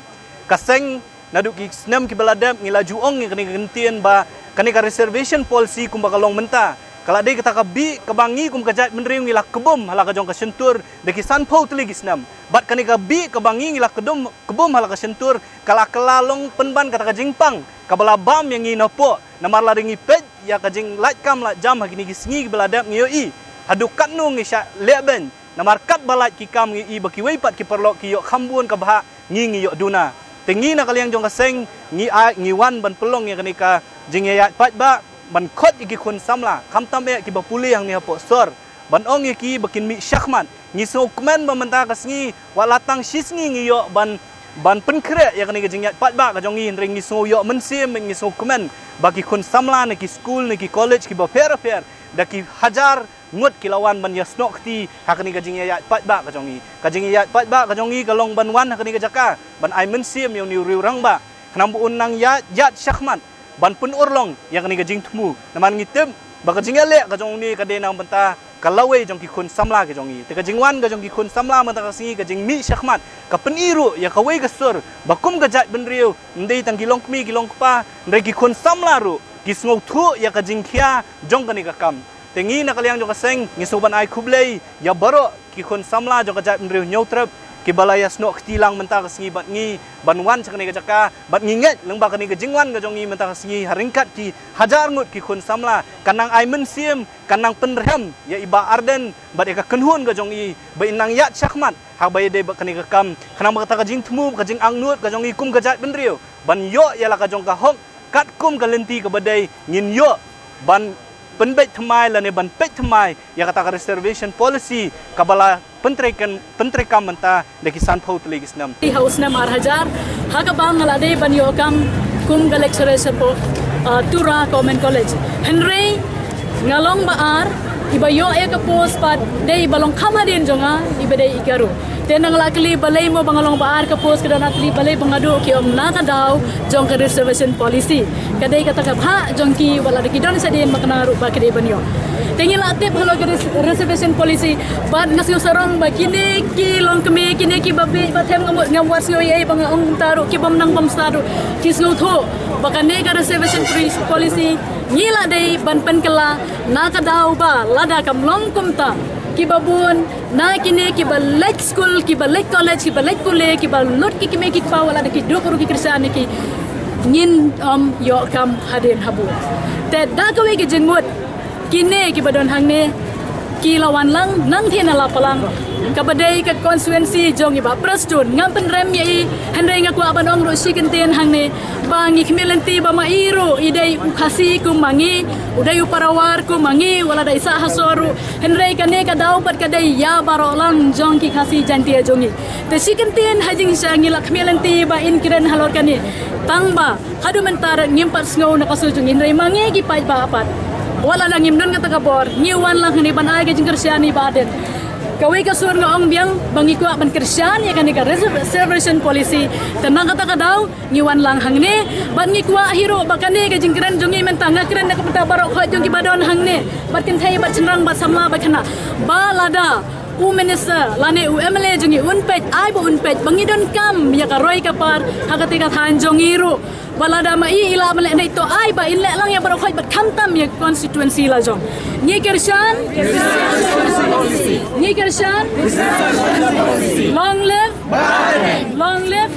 Ka seng naduh ki snem kiba la dep ngi la ju ong ïa kane ka kyntien ba kane ka reservation policy kumba ka long mynta ka la dei kata ka bih kaba ngi kum ka jaitbynriew ngi la kbum ha la ka jong ka shyntur da ki sanphew tylli ki snem. Bad kane ka bih kaba ngi ngi la kdum kbum ha la ka shyntur ka la kylla long pynban kata ka jingpang kaba la bam ïa ngi napoh namar lada ngi peit ïa ka jinglait kam lait jam ha kine ki sngi kiba la dep ngi ïohi haduh katno ngi shah lehbeiñ namar katba lait ki kam ngi ïohi ba kiwei pat ki paralok ki ïoh kham bun ka bhah ngi ngi ïoh duna. Te ngi na ka liang jong ka seng ngi ai ngi wan ban pynlong ïa kane ka jingïaid paidbah ban khot ïa ki khun samla khamtam eh kiba pule hangne hapoh sor ban ong ïa ki ba kin mih shakhmat. Ngi sngewkmen ba mynta ka sngi wat la tang shi sngi ngi ïoh ban ban pynkhreh ïa kane ka jingïaid paidbah ka jong ngi hynrei ngi sngew ïoh mynsiem ngi sngewkmen ba ki khun samla na ki skul na ki college kiba pher pher da ki hajar ngut ki la wan ban ïasnoh kti ha kane ka jingïaid paidbah ka jong ngi. Ka jingïaid paidbah ka jong ngi ka long ban wan ha kane ka jaka ban ai mynsiem ïa une u riew rangbah khnang ba un nang ïaid ïaid shakhmat ban pynurlong ïa kane ka jingthmu namar ngi tip ba ka jingïaleh ka jong une ka dei na bynta ka lawei jong ki khun samla ka jong ngi. Te ka jingwan ka jong ki khun samla mynta ka sngi ka jingmih shakhmat ka pyni ruh ïa kawei ka sur ba kum ka jaitbynriew ym dei tang ki longkmie ki longkpa hynrei ki khun samla ruh ki sngewthuh ïa ka jingkhia jong kane ka kam. Te ngi na ka liang jong ka seng ngi sngewbha ban ai khublei ïa baroh ki khun samla jong ka jaitbynriew Hynñiewtrep kiba la ïasnoh kti lang mynta ka sngi bad ngi ban wan sha kane ka jaka bad ngi ngeit lyngba kane ka jingwan ka jong ngi mynta ka sngi ha ryngkat ki hajar ngut ki khun samla kan nang ai mynsiem kan nang pynrhem ïa i Bah Ardent bad ïa ka kynhun ka jong i ba in nang ïaid shakhmat haba ïadei bad kane ka kam khnang ba kata ka jingthmu ka jingangnud ka jong i kum ka jaitbynriew ban ïoh ïa la ka jong ka hok katkum ka lynti kaba dei ngin ïoh ban pynbeit thymmai lane ban peit thymmai ïa kata ka reservation policy kaba la pyntreikam, pyntreikam mynta da ki sanphew tylli ki snem. Ha u snem ar hajar, ha kaba nga la dei ban ïoh kam kum ka lecturer shapoh, uh, Tura Government College. Hynrei nga long ba ar iba ïoh ïa ka post pat dei iba long kham hadien jong nga, iba dei i Garo. Te nga la kylli balei mo ba nga long ba ar ka post, ka don ar tylli, balei ba nga duh, ki ong na ka daw jong ka reservation policy. Ka dei kata ka bhah jong ki, wat la da ki don shadien makna ruh ba ki dei ban ïoh. Te ngi la tip halor ka res-, reservation policy, bad nga sngew sarong ba kine ki longkmie, kine kiba bieit, ba them, ngam, ngam wad sngew ei ei ba nga ong kumta ruh, ki bym nang bym stad ruh ki sngewthuh ba kane ka reservation policy ngi la dei ban pynkylla, na ka daw ba lada kam long kumta, kiba bun na kine kiba leit skul, kiba leit college, kiba leit pule, kiba lut ki kmie ki kpa, wat la da ki duk ruh ki kyrshan ïa ki, ngin ym ïoh kam hadien habud. Te da kawei ka jingmut, kine kiba don hangne ki la wan lang nangthie na Lapalang, kaba dei ka constituency jong i Bah Prestone. Ngam pynrem ïa i, hynrei nga kwah ban ong ruh shi kyntien hangne ba ngi khmih lynti ba ma i ruh i dei u Khasi kum ma ngi, u dei u Parawar kum ma ngi, wat la da i sah ha sor ruh. Hynrei kane ka daw pat ka dei ïa baroh lang jong ki Khasi Jaiñtia jong ngi. Te shi kyntien ha jingshisha ngi la khmih lynti ba in kren halor kane, tang ba haduh mynta ruh ngim pat sngew na ka sur jong ngi, hynrei ma ngi ki paidbah pat, wat la da ngim don kata ka bor, ngi wan lang hangne ban ai ka jingkyrshan ïa i Bah Ardent. Kawei ka sur nga ong biang ba ngi kwah ban kyrshan ïa kane ka reserv-, reservation policy. Te na kata ka daw ngi wan lang hangne bad ngi kwah hi ruh ba kane ka jingkren jong ngi mynta, nga kren na ka bynta baroh khoit jong kiba don hangne, bad kynthei bad shynrang bad samla bad khynnah, ba lada u minister lane u M L A jong ngi un peit, ai ba un peit ba ngi donkam ïa ka roi ka par ha kata ka thaiñ jong ngi ruh. Ba lada ma i i lah ban leh ne to, ai ba in leh lang ïa baroh khoit bad khamtam ïa constituency la jong. Ngi kyrshan, ngi kyrshan. Long live, long live.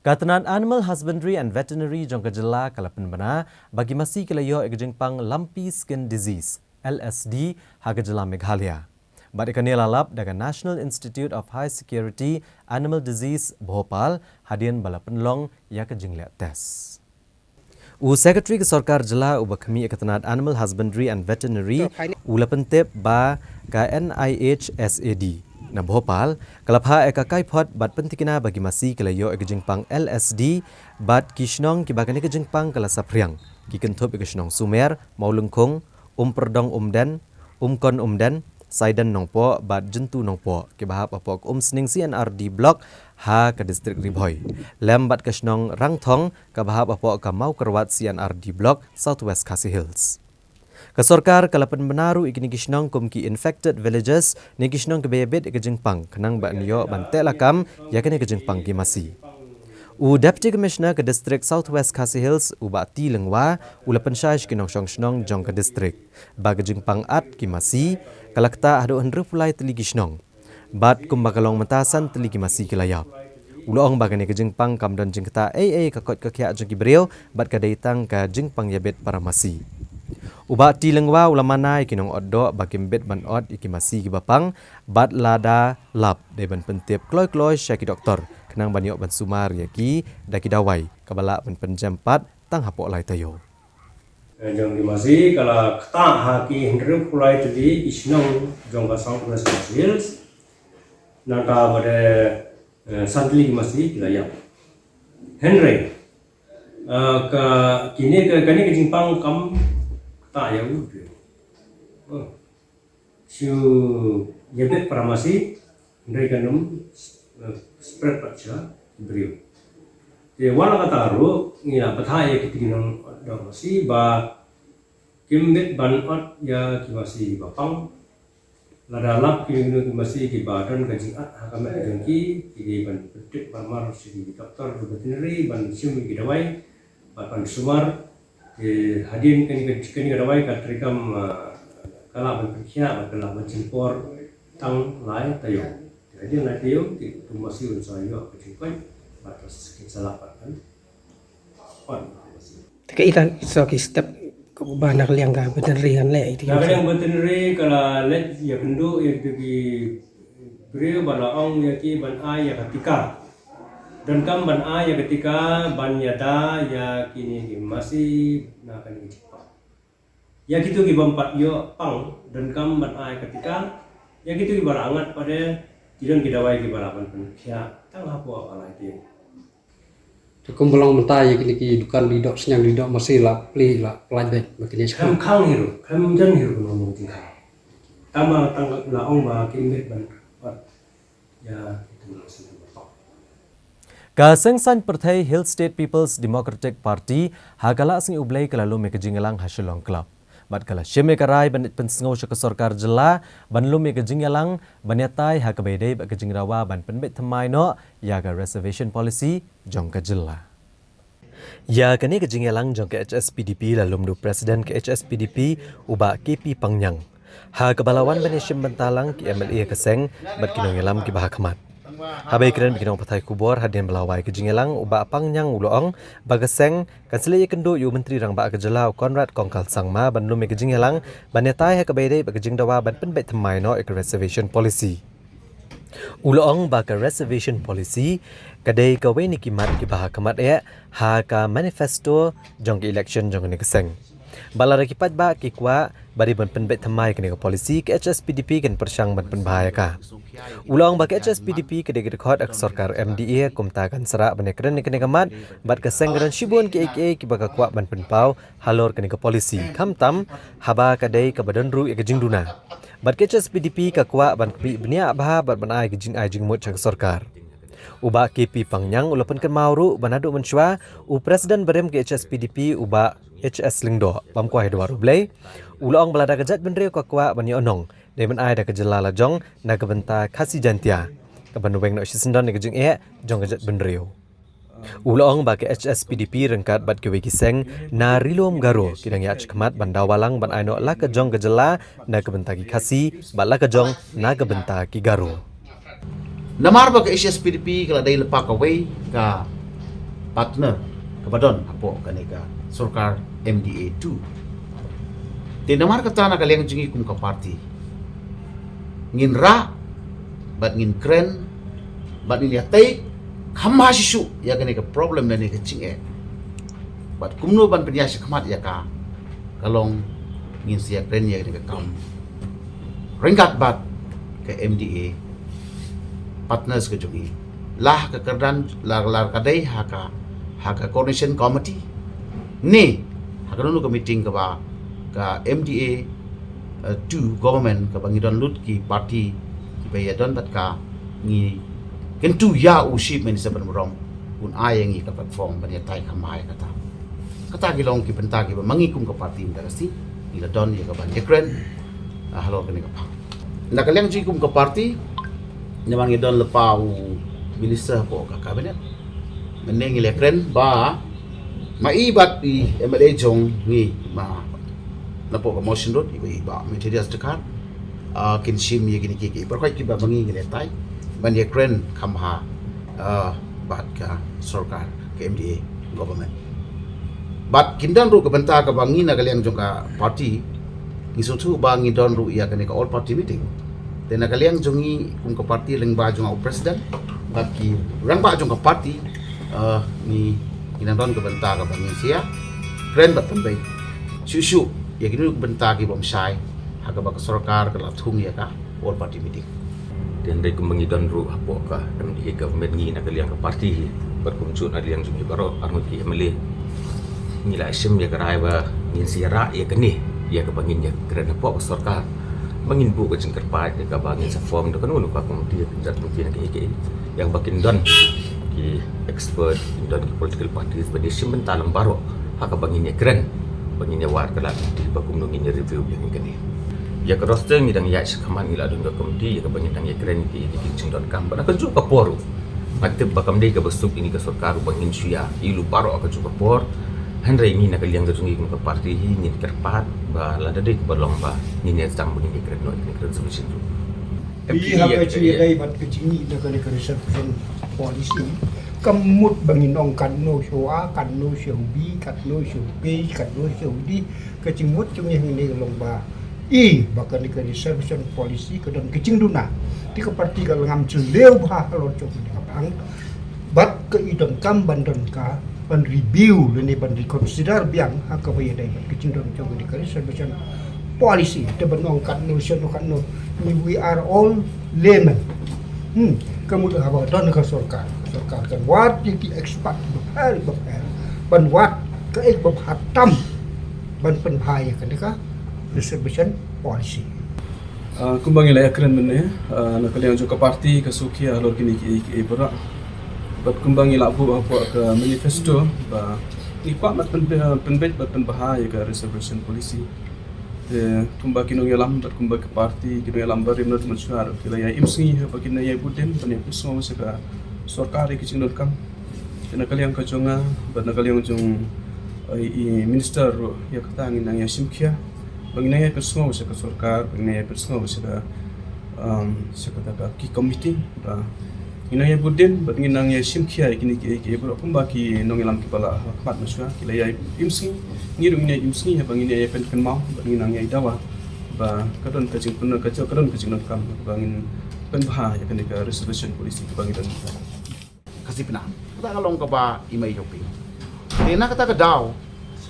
Ka tnat Animal Husbandry and Veterinary jong ka jylla ka la pynbna ba ki masi ki la ïoh ïa ka jingpang Lumpy Skin Disease, L S D, ha ka jylla Meghalaya. Bad ïa kane la lap da ka National Institute of High Security Animal Disease, Bhopal, hadien ba la pynlong ïa ka jingleh test. U Secretary ka Sorkar Jylla uba khmih ïa ka tnat Animal Husbandry and Veterinary u la pyntip ba ka N I H S A D na Bhopal ka la phah ïa ka kaiphod bad pyntikna ba ki masi ki la ïoh ïa ka jingpang L S D bad ki shnong kiba kane ka jingpang ka la saphriang, ki kynthup ïa ka shnong Sumer, Mawlyngkhung, Umkyrdong Umden, Umkon Umden, Saiden Nongpoh bad Jyntu Nongpoh, kiba hap hapoh ka Umsning C and R D Block ha ka District Ri Bhoi, lem bad ka shnong Rangthong kaba hap hapoh ka Mawkyrwat C and R D Block, South West Khasi Hills. Ka sorkar ka la pynbna ruh ïa kine ki shnong kum ki infected villages, ne ki shnong kiba ïabit ïa ka jingpang, khnang ba yn ïoh ban teh lakam ïa kane ka jingpang ki masi. U Deputy Commissioner ka District South West Khasi Hills, u Bah T Lyngwa, u la pynshai sha ki nongshong shnong jong ka district ba ka jingpang at ki masi ka la ktah haduh hynriewphew lai tylli ki shnong. Bad kumba ka long mynta, san tylli ki masi ki la ïap. U la ong ba kane ka jingpang kam don jingktah ei ei ka koit ka khiah jong ki briew bad ka dei tang ka jingpang ïabit para masi. U Bah T Lyngwa u la mana ïa ki nongot doh ba kim bit ban ot ïa ki masi kiba pang, bad lada lap dei ban pyntip kloi kloi sha ki doktor khnang ban ïoh ban sumar ïa ki da ki dawai kaba lah ban pynjem pat tang hapoh lai taïew. Eh, jong ki masi ka la ktah ha ki hynriewphew lai tylli ki shnong jong ka South West Khasi Hills. Nangta ba dei, eh, san tylli ki masi ki la ïap. Hynrei, eh, ka, kine ka, kane ka jingpang kam ktah ïa u briew. Oh. Shu ïabit para masi, hynrei kan ym, eh, spread pat sha ki briew. Te wat la katta ruh ngi la batai ïa kito ki nongdoh masi ba kim bit ban ot ïa ki masi ba pang. Lada lap kino kino ki masi kiba don ka jingat ha ka met jong ki, ki dei ban pyntip marmar sha ki doktor, ki veterinary, ban shim ïa ki dawai bad ban sumar. Te hadien kane ka, kane ka dawai ka treikam, ah, ka lah ban pynkhiah bad ka lah ban shim por tang lai taïew. Te hadien lai taïew te u masi un sa ïoh ka jingkoit bad ka sa lah pat ban ot. Te kaei kata ki step kaba na ka liang ka veterinary kan leh ïa ki. Na ka liang veterinary ka la leit ïakynduh ïa ki briew ba la ong ïa ki ban ai ïa ka tika. Donkam ban ai ïa ka tika ban ïada ïa kine ki masi na kane ka jingpang. Ïa kito ki bym pat ïoh pang donkam ban ai ka tika, ïa kito ki ba la ngat pat de, ki don ki dawai ki ba la ban pynkhiah tang hapoh ka lai ti. Te kum ba long mynta ïa kine ki dukan dih doh, sniang dih doh, masi la plie, la plie beit ba kine. Khlem khang hi ruh, khlem jan hi ruh, nong nong tingkha. Tang ba tang la ong ba ki mih ban pat ïa ki tymmen sniang. Ka Seng Saiñ Pyrthei Hill State People's Democratic Party ha ka la sngi U Blei ka la lum ïa ka jingïalang ha Shillong Club. Bad ka la shim ïa ka rai ban pynsngew sha ka sorkar jylla ban lum ïa ka jingïalang ban ïatai ha kaba ïadei bad ka jingdawa ban pynbeit thymmai noh ïa ka reservation policy jong ka jylla. Ïa kane ka jingïalang jong ka H S P D P la lum da u President ka H S P D P, u Bah K P Pangñiang. Ha kaba la wan ban ïashim bynta lang ki M L A ka seng bad ki nongïalam kiba ha khmat. Haba ïakren bad ki nongpathai khubor hadien ba la wai ka jingïalang, u Bah Pangñiang u la ong ba ka seng kan sa leit ïakynduh ïa u Myntri Rangbah ka jylla u Conrad Kongkal Sangma ban lum ïa ka jingïalang ban ïatai ha kaba ïadei bad ka jingdawa ban pynbeit thymmai noh ïa ka reservation policy. U la ong ba ka reservation policy ka dei kawei na ki mat kiba ha khmat eh ha ka manifesto jong ka election jong kane ka seng. Bad lada ki paidbah ki kwah ba dei ban pynbeit thymmai kane ka policy, ka H S P D P kan pyrshang ban pynbha ïa ka. U la ong ba ka H S P D P ka dei ka dkhot ha ka sorkar M D A, kumta kan sa rah ban ïakren ïa kane ka mat bad ka seng ka don shibun kiei kiei kiba ka kwah ban pynpaw halor kane ka policy, khamtam haba ka dei kaba don ruh ïa ka jingduna. Bad ka H S P D P ka kwah ban khmih bniah bha bad ban ai ka jingai jingmut sha ka sorkar. U Bah K P Pangñiang u la pynkynmaw ruh ba naduh mynshuwa u President barim ka H S P D P, u Bah H S Lyngdoh, bym kwah ïa duwar U Blei, u la ong ba lada ka jaitbynriew ka kwah ban ïohnong, dei ban ai da ka jylla la jong na ka bynta Khasi Jaintia, kaban weng noh shisyndon ïa ka jingeh jong ka jaitbynriew. U la ong ba ka H S P D P ryngkat bad kiwei ki seng na Ri-lum Garo ki dang ïaid shakhmat ban dawa lang ban ai noh la ka jong ka jylla na ka bynta ki Khasi bad la ka jong na ka bynta ki Garo. Namar ba ka H S P D P ka la dei lypa kawei ka partner kaba don hapoh kane ka sorkar M D A two. Te namar kata na ka liang jong ngi kum ka party ngin rah bad ngin kren bad ngin ïatai kham bha shisha ïa kane ka problem lane ka jingeh. Bad kumno ban pynïaid shakhmat ïa ka, ka long ngin sa ïakren ïa kane ka kam ryngkat bad ka M D A partners ka jong ngi. La ha ka kyrdan, la, la ka dei ha ka, ha ka coordination committee ne ha kano kano ka meeting kaba ka M D A, eh, two government kaba ngi don lut ki party kiba ïadon bad ka, ngi kyntu ïa u Chief Minister ban burom un ai ïa ngi ka platform ban ïatai kham bha ïa kata. Kata ki long ki bynta kiba ma ngi kum ka party mynta ka sngi ngi la don ïa ka ban ïakren, ah, halor kane ka phang. Na ka liang jong ngi kum ka party, namar ngi don lypa u minister hapoh ka cabinet, mynne ngi la kren ba ma i bad i M L A jong ngi, ma napoh ka Mawshynrut, i Bah Methodius Dkhar, ah, kin shim ïa kine ki, ki baroh kiba ma ngi ngi la ïatai ban ïakren kham bha, ah, bad ka sorkar, ka M D A government. Bad kin don ruh ka bynta kaba ngi na ka liang jong ka party ngi sngewthuh ba ngi don ruh ïa kane ka all party meeting. Te na ka liang jong ngi kum ka party lyngba jong u president bad ki rangbah jong ka party, eh, ngi, ngi nang don ka bynta kaba ngin sa ïakren bad pynbeit shuh shuh ïa kino kino ki bynta ki bym shai ha kaba ka sorkar ka la thung ïa ka all party meeting. Te hynrei kumba ngi don ruh hapoh ka M D A government, ngi na ka liang ka party hi bad kumjuh na liang jong ngi baroh arngut ki M L A, ngi la shim ïa ka rai ba ngin sa ïarah ïa kane, ïa kaba ngin ïakren hapoh ka sorkar ba ngin buh ka jingkyrpad ïa kaba ngin sa form da kano kano ka komiti, ka jingïaid komiti na kaei kaei, ïa kaba kin don ki expert, kin don ki political parties ban ïashim bynta lang baroh ha kaba ngin ïakren, ba ngin ïawad ka lad komiti ba kumno ngin ïa review ïa kane. Ïa ka roster ngi dang ïaid shakhmat, ngi la don ka komiti ïa kaba ngin dang ïakren ïa ki, ïa ki jingdonkam. Bad ha kajuh ka por ruh nga tip ba kam dei kaba suk ïa kane ka sorkar ba ngin shu ïa ïoh lut baroh ha kajuh ka por. Hynrei ngi na ka liang ka jong ngi kum ka party hi ngin kyrpad ba lada dei kaba long ba ngin ïa sdang ba ngin ïakren noh ïa kane ka resolution ruh. Ïa ha ka jingïadei bad ka jingmih na kane ka reservation policy, kam mut ba ngin ong katno shuwa, katno shuwa bi, katno shuwa pei, katno shuwa di. Ka jingmut jong ngi hangne ka long ba, i, ba kane ka reservation policy ka don ka jingduna. Te ka party ka la ngam jylliew bha halor jong kane ka phang. Bad ka i donkam ban don ka ban review lane ban reconsider biang ha kaba ïadei bad ka jingdon jong ka reservation policy. Te ban ong katno shen katno, we are all laymen. Hmm, ka mut haba don ka sorkar, sorkar kan wad ïa ki expert bapher bapher ban wad kaei kaba bha tam ban pynbha ïa kane ka reservation policy. Ah, kumba ngi la ïakren mynne, ah, na ka liang jong ka party ka shu khia halor kine kiei kiei baroh. Bad kumba ngi la buh hapoh ka manifesto ba ngi kwah ban pyn-, pynbeit bad pynbha ïa ka reservation policy. Te kumba ki nongïalam bad kumba ka party, ki nongïalam barim bad mynshuwa ki la ïa im sngi ha ba kin ïa bud dien ban ïa pynsngew sha ka sorkar ïa ki jingdonkam. Te na ka liang ka jong nga bad na ka liang jong, eh, i minister ruh, ïa kata ngin nang ïa shim khia ba ngin nang ïa pynsngew sha ka sorkar, ba ngin nang ïa pynsngew sha ka, um, sha kata ka ki committee, ba ngin nang ïa bud dien bad ngin nang ïa shim khia ïa kine kiei kiei baroh kumba ki nongïalam kiba la ha khmat mynshuwa ki la ïa im sngi, ngi ruh ngin ïa im sngi haba ngin ïa pynkynmaw bad ngin nang ïa dawa ba ka don ka jingpyndonkam, ka don ka jingdonkam ba ngin pynbha ïa kane ka reservation policy kaba ngi don. Khasi Pnang. Kata ka long kaba i mei jong phi. Te na kata ka daw,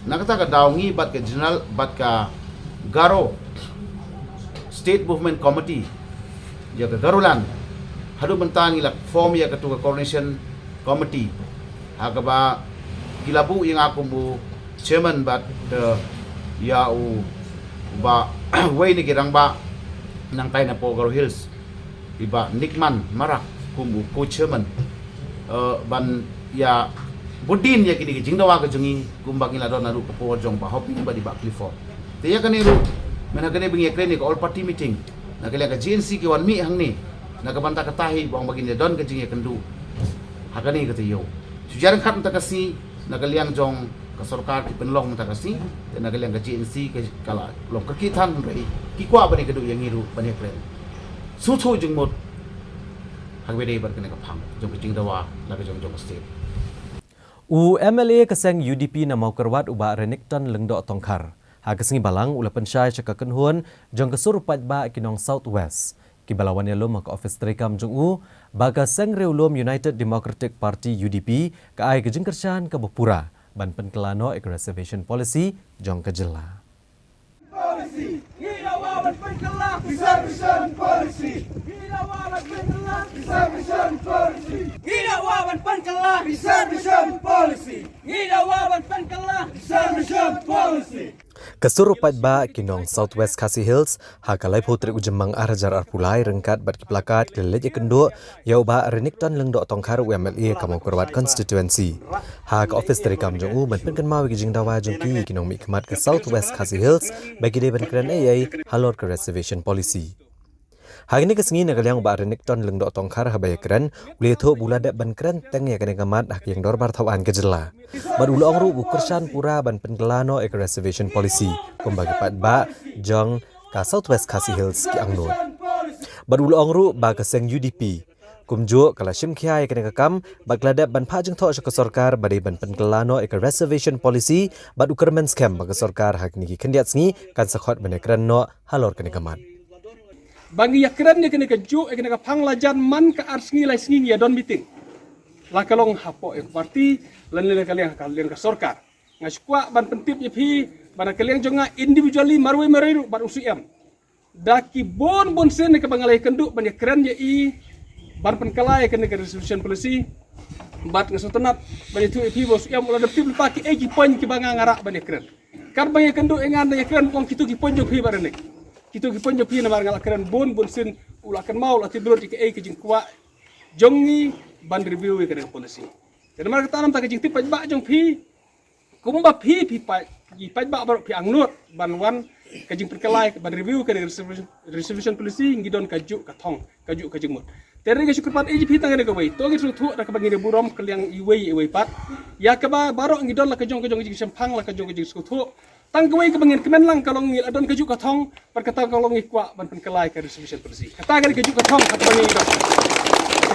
na kata ka daw ngi bad ka general, bad ka Garo State Movement Committee, ïa ka Garoland, haduh mynta ngi la form ïa katu ka coordination committee, ha kaba ki la buh ïa nga kum u chairman bad, eh, ïa u ba wei na ki rangbah nangtai na poh Garo Hills, i Bah Nickman Marak kum u co-chairman, eh, ban ïa bud dien ïa kine ki jingdawa ka jong ngi kumba ngi la don naduh ka por jong Bah Hoping bad i Bah Clifford. Te ïa kane ruh, mynta kane ba ngi ïakren ïa ka all party meeting, na ka liang ka G N C ki wan mih hangne na ka bynta kata hi ba ong ba kin ïa don ka jingïakynduh ha kane ka taïew. Shu jar ryngkat mynta ka sngi, na ka liang jong ka sorkar ki pynlong mynta ka sngi, te na ka liang ka G N C ka, ka la long kyrkieh than, hynrei ki kwah ban ïakynduh ïa ngi ruh ban ïakren sngewthuh jingmut ha kaba ïadei bad kane ka phang jong ka jingdawa la ka jong jong ka state. U M L A ka seng U D P na Mawkyrwat u Bah Renikton Lyngdoh Tongkhar, ha ka sngi Balang u la pynshai sha ka kynhun jong ka sur paidbah ki nong South West, kiba la wan ïalum ha ka ophis treikam jong u ba ka seng riewlum United Democratic Party, U D P, ka ai ka jingkyrshan kaba pura ban pynkylla noh ïa ka reservation policy jong ka jylla. Policy. Ngi dawa ban pynkylla reservation policy. Ngi dawa ban pynkylla reservation policy. Ngi dawa ban pynkylla reservation policy. Ngi dawa ban pynkylla reservation policy. Ka sur u paidbah ki nong South West Khasi Hills ha ka laiphew tarik u Jymmang ar hajar arphew lai ryngkat bad ki plakat ki la leit ïakynduh ïa u Bah Renikton Lyngdoh Tongkhar, u M L A ka Mawkyrwat constituency. Ha ka ophis treikam jong u ban pynkynmaw ïa ki jingdawa jong ki, ki nongmihkhmat ka South West Khasi Hills ba ki dei ban kren ei ei halor ka reservation policy. Ha kane ka sngi na ka liang u Bah Renikton Lyngdoh Tongkhar haba ïakren u la ïathuh ba u la dep ban kren teng ïa kane ka mat ha ka ïing dorbar thawaiñ ka jylla. Bad u la ong ruh ba u kyrshan pura ban pynkylla noh ïa ka reservation policy kumba ki paidbah jong ka South West Khasi Hills ki angnud. Bad u la ong ruh ba ka seng U D P kumjuh ka la shim khia ïa kane ka kam bad ka la dep ban phah jingthoh sha ka sorkar ba dei ban pynkylla noh ïa ka reservation policy, bad u kyrmen skhem ba ka sorkar ha kine ki khyndiat sngi kan sa khot ban ïakren noh halor kane ka mat. Ba ngi ïakren ïa kane kajuh, ïa kane ka phang lajan man ka ar sngi lai sngi ngi ïa don meeting. La ka long hapoh ïa ka party lane la ka liang, ka liang ka sorkar. Nga shu kwah ban pyntip ïa phi ba na ka liang jong nga individually marwei marwei ruh bad u Syiem, da ki bun bun sien kaba nga la ïakynduh ban ïakren ïa i ban pynkylla ïa kane ka reservation policy. Bad nga sngewtynnat ban ïathuh ïa phi ba u Syiem u la dep tip lypa kiei ki point kiba nga nga rah ban ïakren. Katba nga ïakynduh ïa nga, nga ïakren ban ong kito ki point jong phi ba rene, kito ki point jong phi, namar nga la kren bun bun sien, u la kynmaw, u la tip lut ïa kiei ki jingkwah jong ngi ban review ïa kane ka policy. Te namar kata, namar ka jingtip paidbah jong phi, kumba phi, phi paid, ki paidbah baroh phi angnud ban wan ka jingpynkylla ban review kane ka reservation, reservation policy, ngi don kajuh ka thong, kajuh ka jingmut. Te nga shu kyrpad ïa phi tang kane kawei, to ngin sngewthuh da kaba ngin ïa burom ka liang iwei ïa iwei pat ïa kaba baroh ngi don la ka jong ka jong ka jingshemphang, la ka jong ka jingsngewthuh. Tang kawei kaba ngin kmen lang ka long ngi la don kajuh ka thong, bad kata ka long ngi kwah ban pynkylla ka reservation policy. Kata ka dei kajuh ka thong kaba ngi don.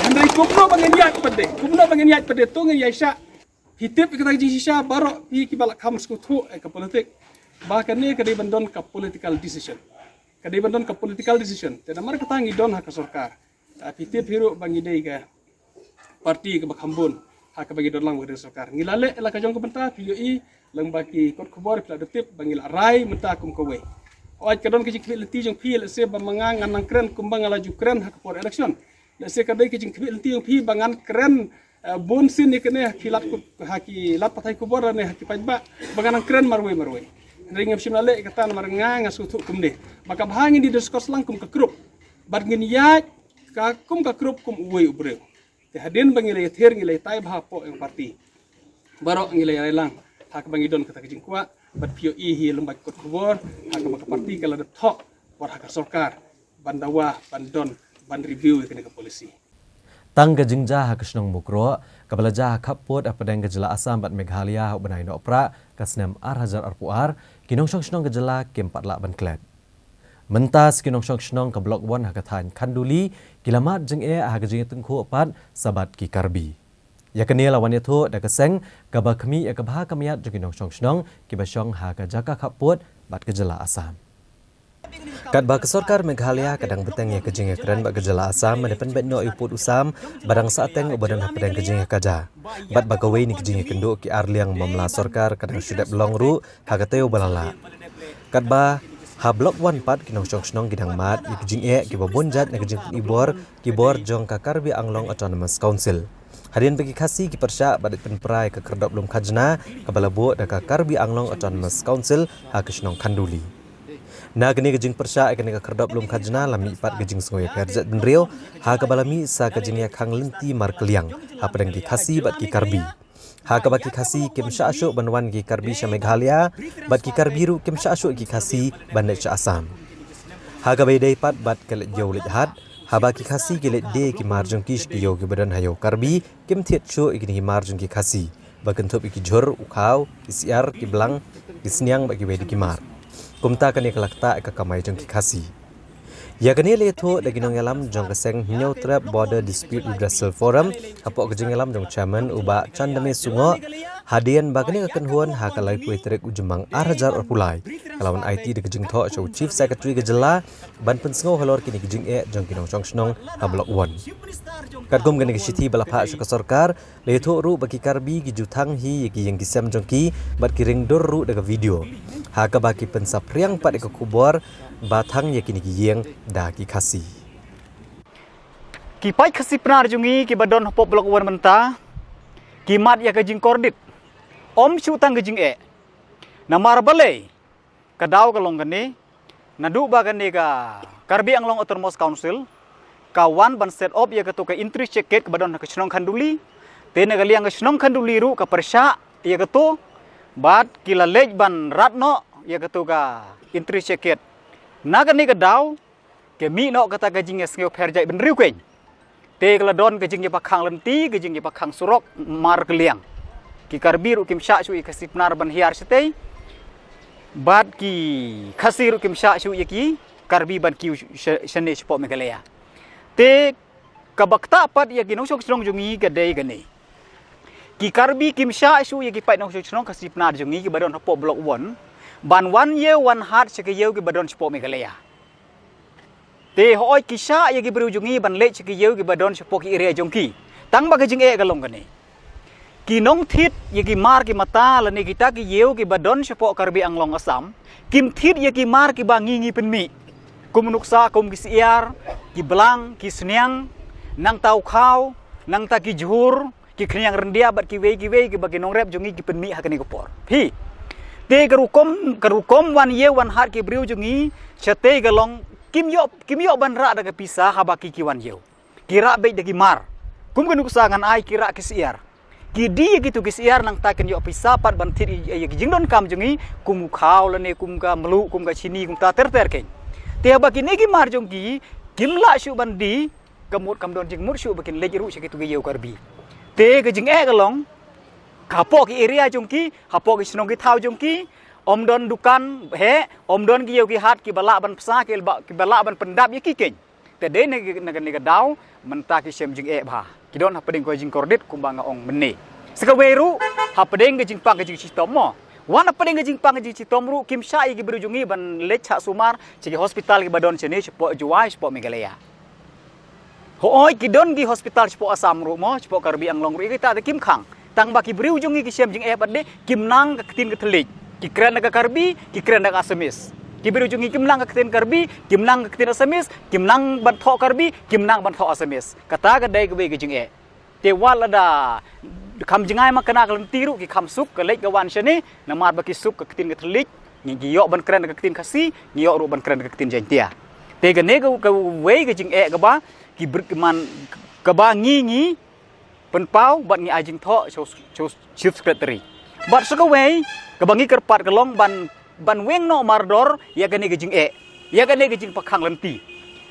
Hynrei kumno ba ngin ïaid pat de, kumno ba ngin ïaid pat de, to ngin ïaishah. Phi tip ïa kata ka jingshisha baroh phi kiba la kham sngewthuh ïa ka politik, ba kane ka dei ban don ka political decision. Ka dei ban don ka political decision. Te namar kata ngi don ha ka sorkar. Te phi tip hi ruh ba ngi dei ka party kaba kham bun. ha kaba ngi don lang bad ka sorkar. Ngi la leh la ka jong ka bynta, phi ïohi lem bad ki kot khubor phi la da tip ba ngi la rai mynta kum kawei. Hooid, ka don ka jingkhmih lynti jong phi, lehse ba ma nga ngan nang kren kumba nga la ju kren ha ka por election. Lehse ka dei ka jingkhmih lynti jong phi ba ngan kren, eh, bun sien ïa kane ha ki lad ku-, ha ki lad pathai khubor ne ha ki paidbah, ba ngan nang kren marwei marwei. Hynrei ngim shym la leh kata, namar nga nga sngewthuh kumne ba ka bha ngin ïa discuss lang kum ka group, bad ngin ïaid ka kum ka group kum uwei u briew. Te hadien ba ngi la ïathir, ngi la ïatai bha hapoh ïa ka party, baroh ngi la ïarai lang ha kaba ngi don kata ka jingkwah. Bad phi ïohi hi lem bad kot khubor ha kaba ka party ka la dep thoh por ha ka sorkar ban dawa, ban don, ban review ïa kane ka policy. Tang ka jingjia ha ka shnong Mukroh kaba la jia ha khappud hapdeng ka jylla Assam bad Meghalaya ha u bnai Nohprah ka snem ar hajar arphew ar, ki nongshong shnong ka jylla kim pat lah ban klet. Mynta sa ki nongshong shnong ka Block One ha ka thaiñ Khanduli ki la mad jingeh ha ka jingïatyngkhuh pat sa bad ki Karbi. Ïa kane la wan ïathuh da ka seng kaba khmih ïa ka bha ka miat jong ki nongshong shnong kiba shong ha ka jaka khappud bad ka jylla Assam. Katba ka sorkar Meghalaya ka dang bteng ïa ka jingïakren bad ka jylla Assam ban pynbeit noh ïa u pud u sam ba dang sahteng uba don hapdeng ka jingïakajia, bad ba kawei na ki jingïakynduh ki ar liang mamla sorkar ka dang shu dep long ruh ha ka taïew ba la leit. Katba ha Block One pat ki nongshong shnong ki dang mad ïa ki jingeh kiba bun jait na ka jingpyni bor ki bor jong ka Karbi Anglong Autonomous Council. Hadien ba ki Khasi ki pyrshah bad pynpra ïa ka khyrdop lum khajna kaba la buh da ka Karbi Anglong Autonomous Council ha ka shnong Khanduli. Na kane ka jingpyrshah ïa kane ka khyrdop lum khajna la mih pat ka jingsngewïapher jaitbynriew ha kaba la mih sa ka jingïakhang lynti markylliang hapdeng ki Khasi bad ki Karbi, ha kaba ki Khasi kim shah shuh ban wan ki Karbi sha Meghalaya, bad ki Karbi ruh kim shah shuh ki Khasi ban leit sha Assam. Ha kaba ïadei pat bad ka leit ïew leit hat, haba ki Khasi ki leit die ki mar jong ki sha ki ïew kiba don ha ïew Karbi, kim thied shuh ïa kine ki mar jong ki Khasi ba kynthup ïa ki jhur, u khaw, ki syiar, ki blang, ki sniang bad kiwei de ki mar. Kumta kane ka la ktah ïa ka kamai jong ki Khasi. Ïa kane la ïathuh da ki nongïalam jong ka seng Hynñiewtrep Border Dispute Redressal Forum hapoh ka jingïalam jong u chairman u Bah Chandame Sungoh, hadien ba kane ka kynhun ha ka laiphew tarik u Jymmang ar hajar arphew lai ka la wan aiti da ka jingthoh sha u Chief Secretary ka jylla ban pynsngew halor kine ki jingeh jong ki nongshong shnong ha Block One. Katkum kane ka shithi ba la phah sha ka sorkar, la ïathuh ruh ba ki Karbi ki ju thang hi ïa ki ïing ki sem jong ki bad ki ring dur ruh da ka video, ha kaba ki pynsaphriang pat ïa ka khubor ba thang ïa kine ki ïing da ki Khasi. Ki paid Khasi Pnar jong ngi kiba don hapoh Block One mynta ki mad ïa ka jingkordit, ym shu tang ka jingeh. Namar balei? Ka daw ka long kane, naduh ba kane ka Karbi Anglong Autonomous Council ka wan ban set up ïa kato ka entry check gate kaba don ha ka shnong Khanduli. Te na ka liang ka shnong Khanduli ruh ka pyrshah ïa kato, bad ki la leit ban rat noh ïa kato ka entry check gate. Na kane ka daw ka mih noh kata ka jingïasngewpher jaitbynriew keiñ. Te ka la don ka jingïapakhang lynti, ka jingïapakhang surok markylliang. Ki Karbi ruh kim shah shuh ïa ki Khasi Pnar ban hiar shatei, bad ki Khasi ruh kim shah shuh ïa ki Karbi ban kiew sha-, shane shapoh Meghalaya. Te kaba ktah pat ïa ki nongshong shnong jong ngi ka dei kane. Ki Karbi kim shah shuh ïa ki paid nongshong shnong Khasi Pnar jong ngi kiba don hapoh Block One ban wan ïew wan hat sha ki ïew kiba don shapoh Meghalaya. Te hooid, ki shah ïa ki briew jong ngi ban leit sha ki ïew kiba don shapoh ki area jong ki. Tang ba ka jingeh ka long kane, ki nongthied ïa ki mar ki mata lane kita ki ïew kiba don shapoh Karbi Anglong Assam, kim thied ïa ki mar kiba ngi ngi pynmih, kum nuksa kum ki syiar, ki blang, ki sniang, nangta u khaw, nangta ki jhur, ki khñiang ryndia bad kiwei kiwei kiba ki nongrep jong ngi ki pynmih ha kane ka por. Hi. Te ka rukom, ka rukom wan ïew wan hat ki briew jong ngi shatei ka long, kim ïoh, kim ïoh ban rah da ka pisa haba ki, ki wan ïew. Ki rah beit da ki mar. Kum ka nuksa ngan ai, ki rah ki syiar. Ki die ïa kito ki syiar, nangta kin ïoh pisa pat ban thied ïa, ïa ki jingdonkam jong ngi, kum u khaw lane kum ka mluh, kum ka shini, kumta ter ter keiñ. Te haba kine ki mar jong ki kim lah shuh ban die, ka mut kam don jingmut shuh ba kin leit ruh sha kito ki ïew Karbi. Te ka jingeh ka long, hapoh ki area jong ki, hapoh ki shnong ki thaw jong ki, ym don dukan heh, ym don ki ïew ki hat kiba lah ban psa, kiba, kiba lah ban pyndap ïa ki keiñ. Te dei na, na, na kane ka daw mynta ki shem jingeh bha, ki don hapdeng ka jingkordit kumba nga ong mynne. Sa kawei ruh, hapdeng ka jingpang ka jingshitom mo. Wat hapdeng ka jingpang ka jingshitom ruh kim shah ïa ki briew jong ngi ban leit shah sumar sha ki hospital kiba don shane shapoh Jowai, shapoh Meghalaya. Hooid, ki don ki hospital shapoh Assam ruh mo, shapoh Karbi Anglong ruh, ïa kita te kim khang. Tang ba ki briew jong ngi ki shem jingeh pat de, kim nang ka ktien ka thylliej. Ki kren da ka Karbi, ki kren da ka Assamese. Ki briew jong ngi kim nang ka ktien Karbi, kim nang ka ktien Assamese, kim nang ban thoh Karbi, kim nang ban thoh Assamese. Kata ka dei kawei ka jingeh. Te wat lada kham jngai ma kane ka lynti ruh ki kham suk ka leit ka wan shane, namar ba ki suk ka ktien ka thylliej, ngi, ngi ïoh ban kren ka ktien Khasi, ngi ïoh ruh ban kren ka ktien Jaiñtia. Te kane ka, kawei ka jingeh kaba ki br-, ki man, kaba ngi, ngi pynpaw bad ngi ai jingthoh sha u, sha u Chief Secretary. Bad sa kawei kaba ngi kyrpad ka long ban, ban weng noh mardor ïa kane ka jingeh, ïa kane ka jingpakhang lynti.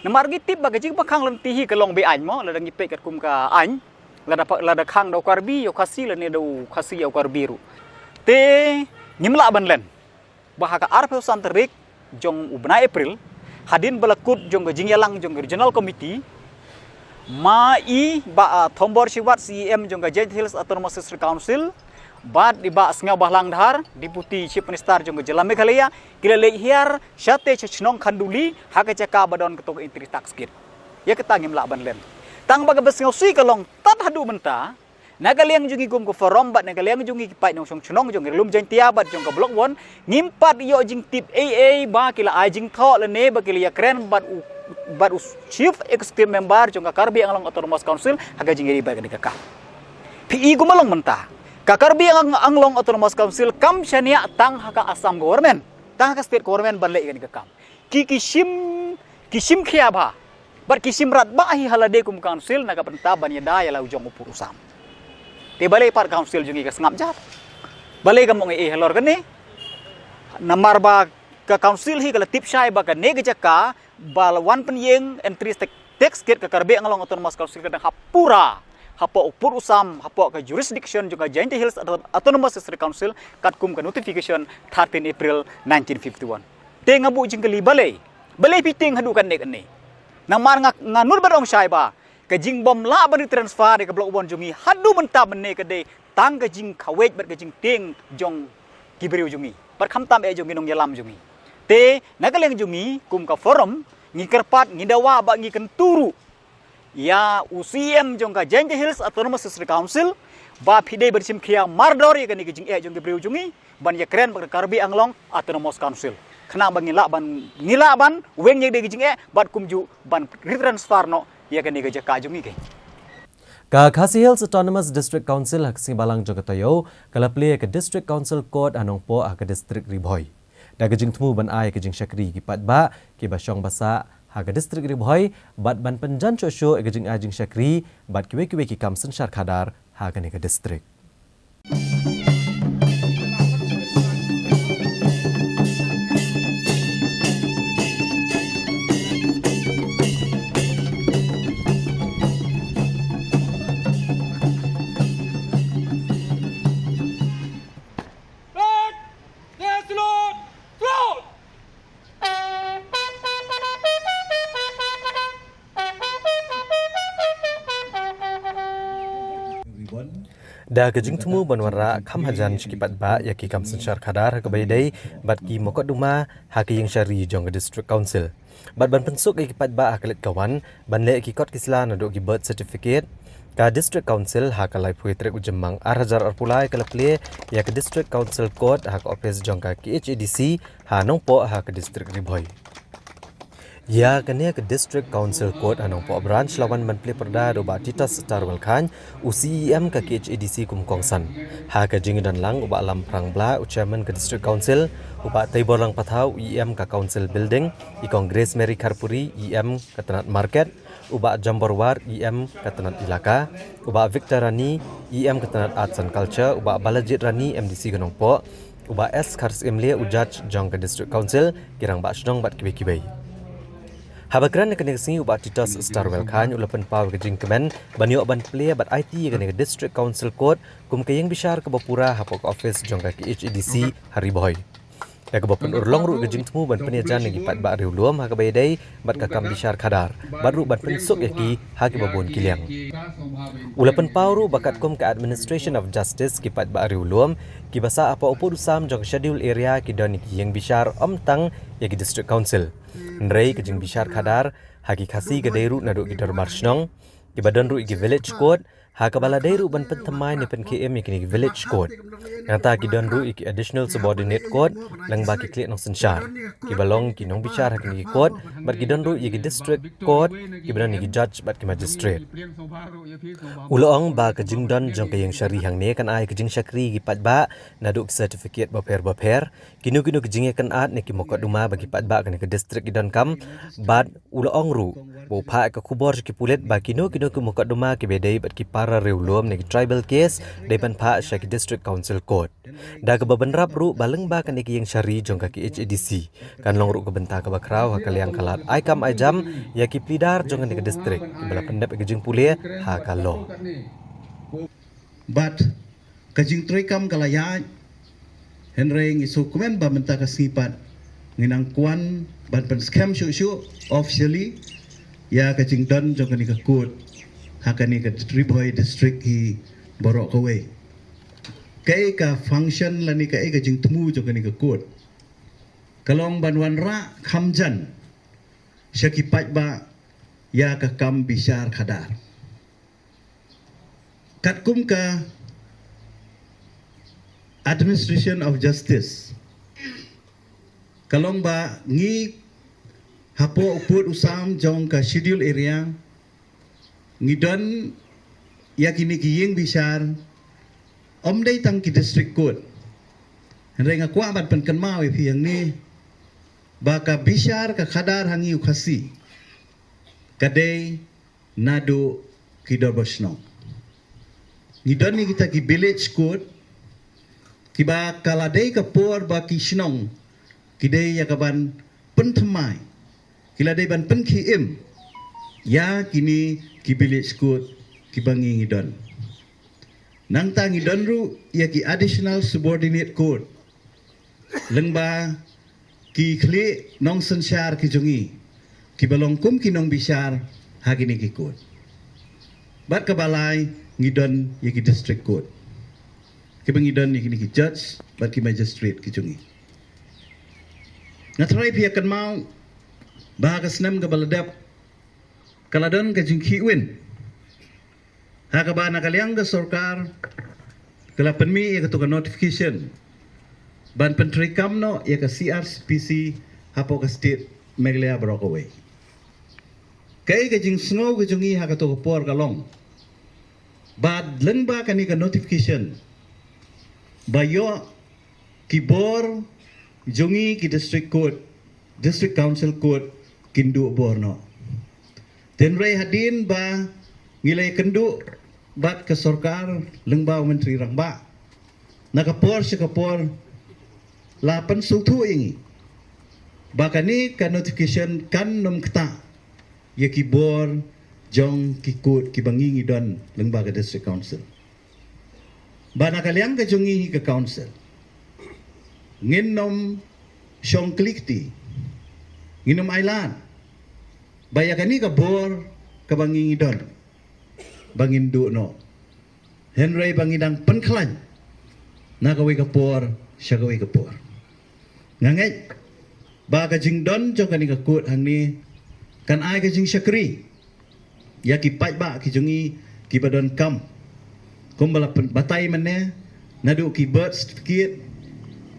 Namar ngi tip ba ka jingpakhang lynti hi ka long be-aiñ mo, lada ngi peit katkum ka aiñ, lada pa-, lada khang da u Karbi ïa u Khasi, lane da u Khasi ïa u Karbi ruh. Te ngim lah ban len ba ha ka arphew san tarik jong u bnai April, hadien ba la kut jong ka jingïalang jong ka Regional Committee, ma i Bah, ah, Thombor Shiwat, C E M jong ka Jaintia Hills Autonomous District Council, bad i Bah Sniawbhalang Dhar, Deputy Chief Minister jong ka jylla Meghalaya, ki la leit hiar shatei sha shnong Khanduli ha ka jaka ba don kato ka entry tax gate. Ïa kata ngim lah ban len. Tang ba kaba sngewsih ka long tad haduh mynta, na ka liang jong ngi kum ka Forum bad na ka liang jong ngi ki paid nongshong shnong jong ka Ri Lum Jaiñtia bad jong ka Block One, ngim pat ïoh jingtip ei ei ba ki la ai jingthoh lane ba ki la ïakren bad u, bad u Chief Executive Member jong ka Karbi Anglong Autonomous Council ha ka jingïadei bad kane ka kam. Phi i kumba long mynta, ka Karbi Ang-, Anglong Autonomous Council kam shaniah tang ha ka Assam Government, tang ha ka State Government ban leh ïa kane ka kam. Ki, ki shim, ki shim khia bha bad ki shim rat bha hi ha lade kum council na ka bynta ban ïada ïa la u jong u pud u sam. Te balei pat council jong ngi ka sngap jar? Balei kam ong ei ei halor kane? Namar ba ka council hi ka la tip shai ba kane ka jaka ba la wan pynïeng entry tax, tax gate ka Karbi Anglong Autonomous Council ka dang hap pura hapoh u pud u sam, hapoh ka jurisdiction jong ka Jaintia Hills Auto-, Autonomous District Council, katkum ka notification thirteen April nineteen fifty-one. Te nga buh jingkylli balei? Balei phi tieng haduh kane kane? Namar nga, nga nud ban ong shai ba ka jingbym lah ban retransfer ïa ka Block One jong ngi haduh mynta mynne ka dei tang ka jingkhaweit bad ka jingtieng jong ki briew jong ngi, bad khamtam eh jong ki nongïalam jong ngi. Te na ka liang jong ngi kum ka Forum, ngi kyrpad, ngi dawa bad ngi kyntu ruh ïa u C E M jong ka Jaintia Hills Autonomous District Council ba phi dei ban shim khia mardor ïa kane ka jingeh jong ki briew jong ngi ban ïakren bad ka Karbi Anglong Autonomous Council, khnang ba ngi lah ban, ngi lah ban weng ïa kane ka jingeh bad kumjuh ban retransfer noh ïa kane ka jaka jong ngi keiñ. Ka Khasi Hills Autonomous District Council ha ka sngi Balang jong ka taïew ka la plie ïa ka District Council Court ha Nongpoh ha ka District Ri Bhoi, da ka jingthmu ban ai ïa ka jingshakri ïa ki paidbah kiba shong ba sah ha ka District Ri Bhoi bad ban pynjan shuh shuh ïa ka jingai jingshakri bad kiwei kiwei ki kam synshar khadar ha kane ka district. Da ka jingthmu ban wanrah kham hajan sha ki paidbah ïa ki kam synshar khadar ha kaba ïadei bad ki mokotduma ha ka ïingshari jong ka District Council bad ban pynsuk ïa ki paidbah ha ka leit ka wan ban leh ki kot ki sla naduh ki birth certificate, ka District Council ha ka laiphew tarik u Jymmang ar hajar arphew lai ka la plie ïa ka District Council Court ha ka ophis jong ka K H A D C ha Nongpoh ha ka District Ri Bhoi. Ïa kane ka District Council Court ha Nongpoh Branch la wan ban plie pyrda da u Bah Titus Star Wellkhaiñ, u C E M ka K H A D C kum u kongsan. Ha ka jingdon lang u Bah Lamphrang Blah, u Chairman ka District Council, u Bah Teiborlang Pathaw, u E M ka Council Building, i Kong Grace Mary Kharpuri, E M ka tnat Market, u Bah Jambor War, E M ka tnat Elaka, u Bah Victor Rani, E M ka tnat Arts and Culture, u Bah Balajied Rani, M D C ka Nongpoh, u Bah S Kharsyiemlieh, u Judge jong ka District Council, ki Rangbah Shnong bad kiwei kiwei. Haba kren ha kane ka sngi u Bah Titus Star Wellkhaiñ u la pynpaw ïa ka jingkmen ban ïoh ban plie bad aiti ïa kane ka District Council Court kum ka ïingbishar kaba pura hapoh ka ophis jong ka K H A D C ha Ri Bhoi. Da kaba pynurlong ruh ïa ka jingthmu ban pynïajan ïa ki paidbah riewlum ha kaba ïadei bad ka kam bishar khadar bad ruh ban pynsuk ïa ki ha kiba bun ki liang. U la pynpaw ruh ba katkum ka Administration of Justice ki paidbah riewlum kiba sah hapoh u pud u sam jong ka Schedule Area ki don ïa ki ïingbishar ym tang ïa ki District Council. Hynrei ka jingbishar khadar Ha ki Khasi ka dei ruh naduh ki dorbar shnong, kiba don ruh ïa ki village court, ha kaba la dei ruh ban pynthymmai ne pynkhie im ïa kine ki village court. Nangta ki don ruh ïa ki additional subordinate court, lyngba ki khlieh nongsynshar, kiba long ki nongbishar ha kine ki court, bad ki don ruh ïa ki district court, kiba don ïa ki judge bad ki magistrate. U la ong ba ka jingdon jong ka ïing shari hangne kan ai ka jingshakri ïa ki paidbah naduh ki certificate bapher bapher, kino kino ki jingïakynad ne ki mukotduma ba ki paidbah kane ka district ki donkam, bad u la ong ruh ba u phah ïa ka khubor sha ki pulit ba kino kino ki mukotduma kiba dei bad ki para riewlum ne ki tribal case, dei ban phah sha ki District Council Court. Da kaba bynrap ruh ba lyngba kane ka ïing shari jong ka K H A D C kan long ruh ka bynta kaba khraw ha ka liang ka lad ai kam ai jam ïa ki pleader jong kane ka district, kiba la pyndep ïa ka jingpule ha ka law. Bad ka jingtrei kam ka la ïaid, hynrei ngi sngewkmen ba mynta ka sngi pat ngi nang kwah ban pynskhem shuh shuh officially ïa ka jingdon jong kane ka court ha kane ka Ri Bhoi district hi baroh kawei. Kaei ka function lane kaei ka jingthmu jong kane ka court? Ka long ban wanrah kham jan sha ki paidbah ïa ka kam bishar khadar. Katkum ka administration of justice, ka long ba ngi hapoh u pud u sam jong ka schedule area ngi don ïa kine ki ïing bishar, ym dei tang ki district court. Hynrei nga kwah ban pynkynmaw ïa phi hangne ba ka bishar ka khadar ha ngi u Khasi ka dei naduh ki dorbar shnong. Ngi don ïa kita ki village court, kiba ka la dei ka por ba ki shnong ki dei ïa ka ban pynthymmai, ki la dei ban pynkhie im ïa kine ki village court kiba ngi ngi don. Nangta ngi don ruh ïa ki additional subordinate court, lyngba ki khlieh nongsynshar ki jong ngi, kiba long kum ki nongbishar ha kine ki court. Bad kaba lai ngi don ïa ki district court, kiba ngi don ïa kine ki judge bad ki magistrate ki jong ngi. Nga tharai phi ïa kynmaw ba ha ka snem kaba la dep ka la don ka jingkhih win ha kaba na ka liang ka sorkar ka la pynmih ïa kato ka notification ban pyntreikam noh ïa ka C R P C hapoh ka state Meghalaya baroh kawei. Kaei ka jingsngew ka jong ngi ha kato ka por ka long ba lyngba kane ka notification ba ïoh ki bor jong ngi ki district court, district council court kin duh bor noh. Hynrei hadien ba ngi la ïakynduh bad ka sorkar lyngba u Myntri Rangbah, na ka por sha ka por la pynsngewthuh ïa ngi ba kane ka notification kan nym ktah ïa ki bor jong ki court kiba ngi ngi don lyngba ka district council. Ba na ka liang ka jong ngi hi ka council, ngin nym shong kli kti, ngin nym ailad ba ïa kane ka bor kaba ngi ngi don ba ngin duh noh, hynrei ba ngi dang pynkhlaiñ na kawei ka por sha kawei ka por. Nga ngeit ba ka jingdon jong kane ka court hangne kan ai ka jingshakri ïa ki paidbah ki jong ngi kiba donkam, kumba la pyn-, batai mynne, naduh ki birth certificate,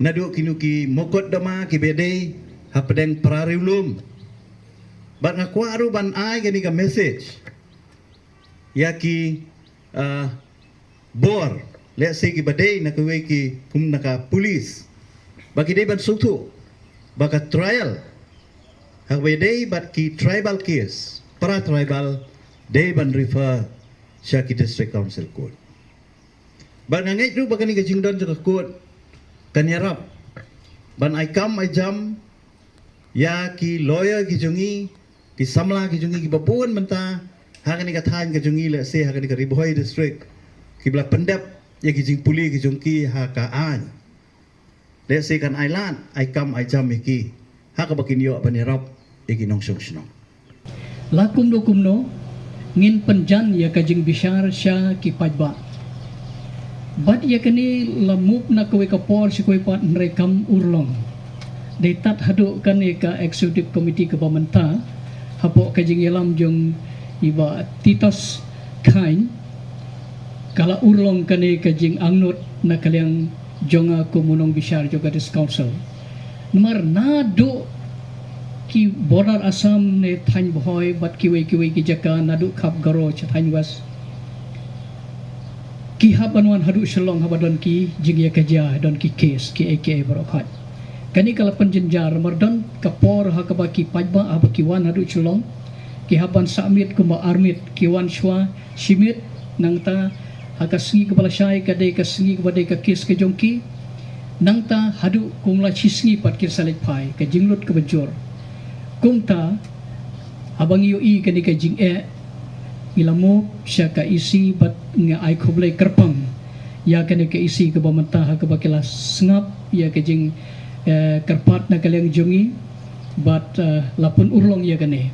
naduh kino ki mukotduma kiba dei hapdeng para riewlum. Bad nga kwah ruh ban ai kane ka message ïa ki, ah, bor, let's say, kiba dei na kawei ki kum na ka police, ba ki dei ban sngewthuh ba ka trial ha kaba dei bad ki tribal case, para tribal, dei ban refer sha ki district council court. Bad nga ngeit ruh ba kane ka jingdon jong ka court kan ïarap ban ai kam ai jam ïa ki lawyer ki jong ngi, ki samla ki jong ngi kiba bun mynta ha kane ka thaiñ ka jong ngi, let's say ha kane ka Ri Bhoi district, kiba la pyndep ïa ki jingpule ki jong ki ha ka aiñ. Let's say kan ailad ai kam ai jam ïa ki ha kaba kin ïoh ban ïarap ïa ki nongshong shnong. La kumno kumno ngin pynjan ïa ka jingbishar sha ki paidbah. Bad ïa kane la move na kawei ka por sha kawei pat, hynrei kam urlong. Dei tad haduh kane ka executive committee kaba mynta, Hapoh ka jingïalam jong i Bah Titus Chyne, ka la urlong kane ka jingangnud na ka liang jong nga kum u nongbishar jong ka District Council. Namar naduh ki border Assam ne thaiñ Bhoi bad kiwei kiwei ki jaka, naduh Khapgaro cha thaiñ West, ki hap ban wan haduh Shillong haba don ki jingïakajia, don ki case, kiei kiei baroh khoit. Kane ka la pynjynjar namar don ka por ha kaba ki paidbah haba ki wan haduh Shillong, ki hap ban sah miet kumba ar miet, ki wan shuwa shi miet. Nangta ha ka sngi kaba lashai ka dei ka sngi kaba dei ka case ka jong ki. Nangta haduh kumba la shi sngi pat ki sa leit phai, ka jinglut kaba jur. Kumta haba ngi ïohi kane ka jingeh, ngi la move sha ka EC bad nga ai khublei kyrpang ïa kane ka EC kaba mynta ha kaba ki la sngap ïa ka jing, eh, kyrpad na ka liang jong ngi bad, eh, la pynurlong ïa kane.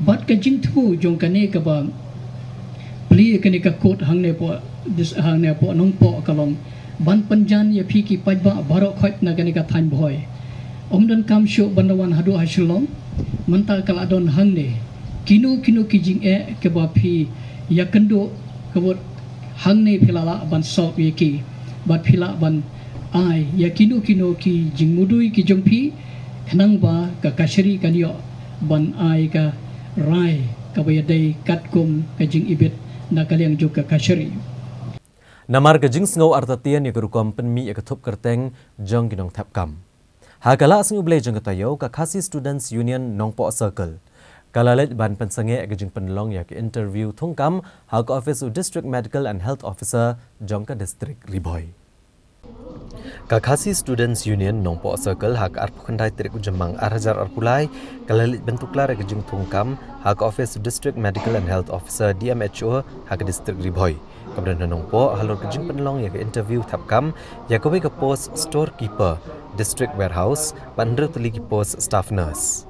Bad ka jingthmu jong kane kaba plie kane ka court hangne hapoh dis-, hangne hapoh Nongpoh ka long ban pynjan ïa phi ki paidbah baroh khoit na kane ka thaiñ Bhoi. Ym donkam shuh ban da wan haduh ha Shillong, mynta ka la don hangne kino kino ki jingeh kaba phi ïakynduh ka mut hangne phi la lah ban solve ïa ki bad phi lah ban ai ïa kino kino ki jingmudui ki jong phi, khnang ba ka kashari kan ïoh ban ai ka rai kaba ïadei katkum ka jingibit na ka liang jong ka kashari. Namar ka jingsngew artatien ïa ka rukom pynmih ïa ka thup kyrteng jong ki nongthep kam, ha ka Lah Sngi U Blei jong ka taïew, ka Khasi Students Union Nongpoh Circle ka la leit ban pynsangeh ïa ka jingpynlong ïa ka interview thungkam ha ka office u District Medical and Health Officer jong ka District Ri Bhoi. Ka Khasi Students Union Nongpoh Circle ha ka arphew khyndai tarik u Jymmang ar hajar arphew lai ka la leit ban tuklar ïa ka jingthungkam ha ka office u District Medical and Health Officer, D M H O, ha ka District Ri Bhoi, kaba don ha Nongpoh, halor ka jingpynlong ïa ka interview thep kam ïa kawei ka post storekeeper, district warehouse bad hynriew tylli ki post staff nurse.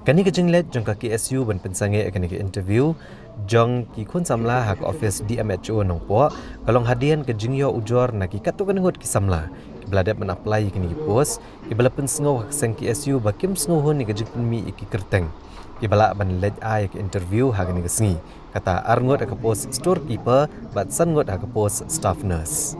Kane ka jingleit jong ka K S U ban pynsangeh ïa kane ka interview jong ki khun samla ha ka office D M H O Nongpoh ka long hadien ka jingïoh ujor na ki katto katne ngut ki samla kiba la dep ban apply ïa kine ki post, kiba la pynsngew ha ka seng K S U ba kim sngewhun ïa ka jingpynmih ïa ki kyrteng, kiba lah ban leit ai ïa ka interview ha kane ka sngi. Kata ar ngut ha ka post storekeeper bad san ngut ha ka post staff nurse.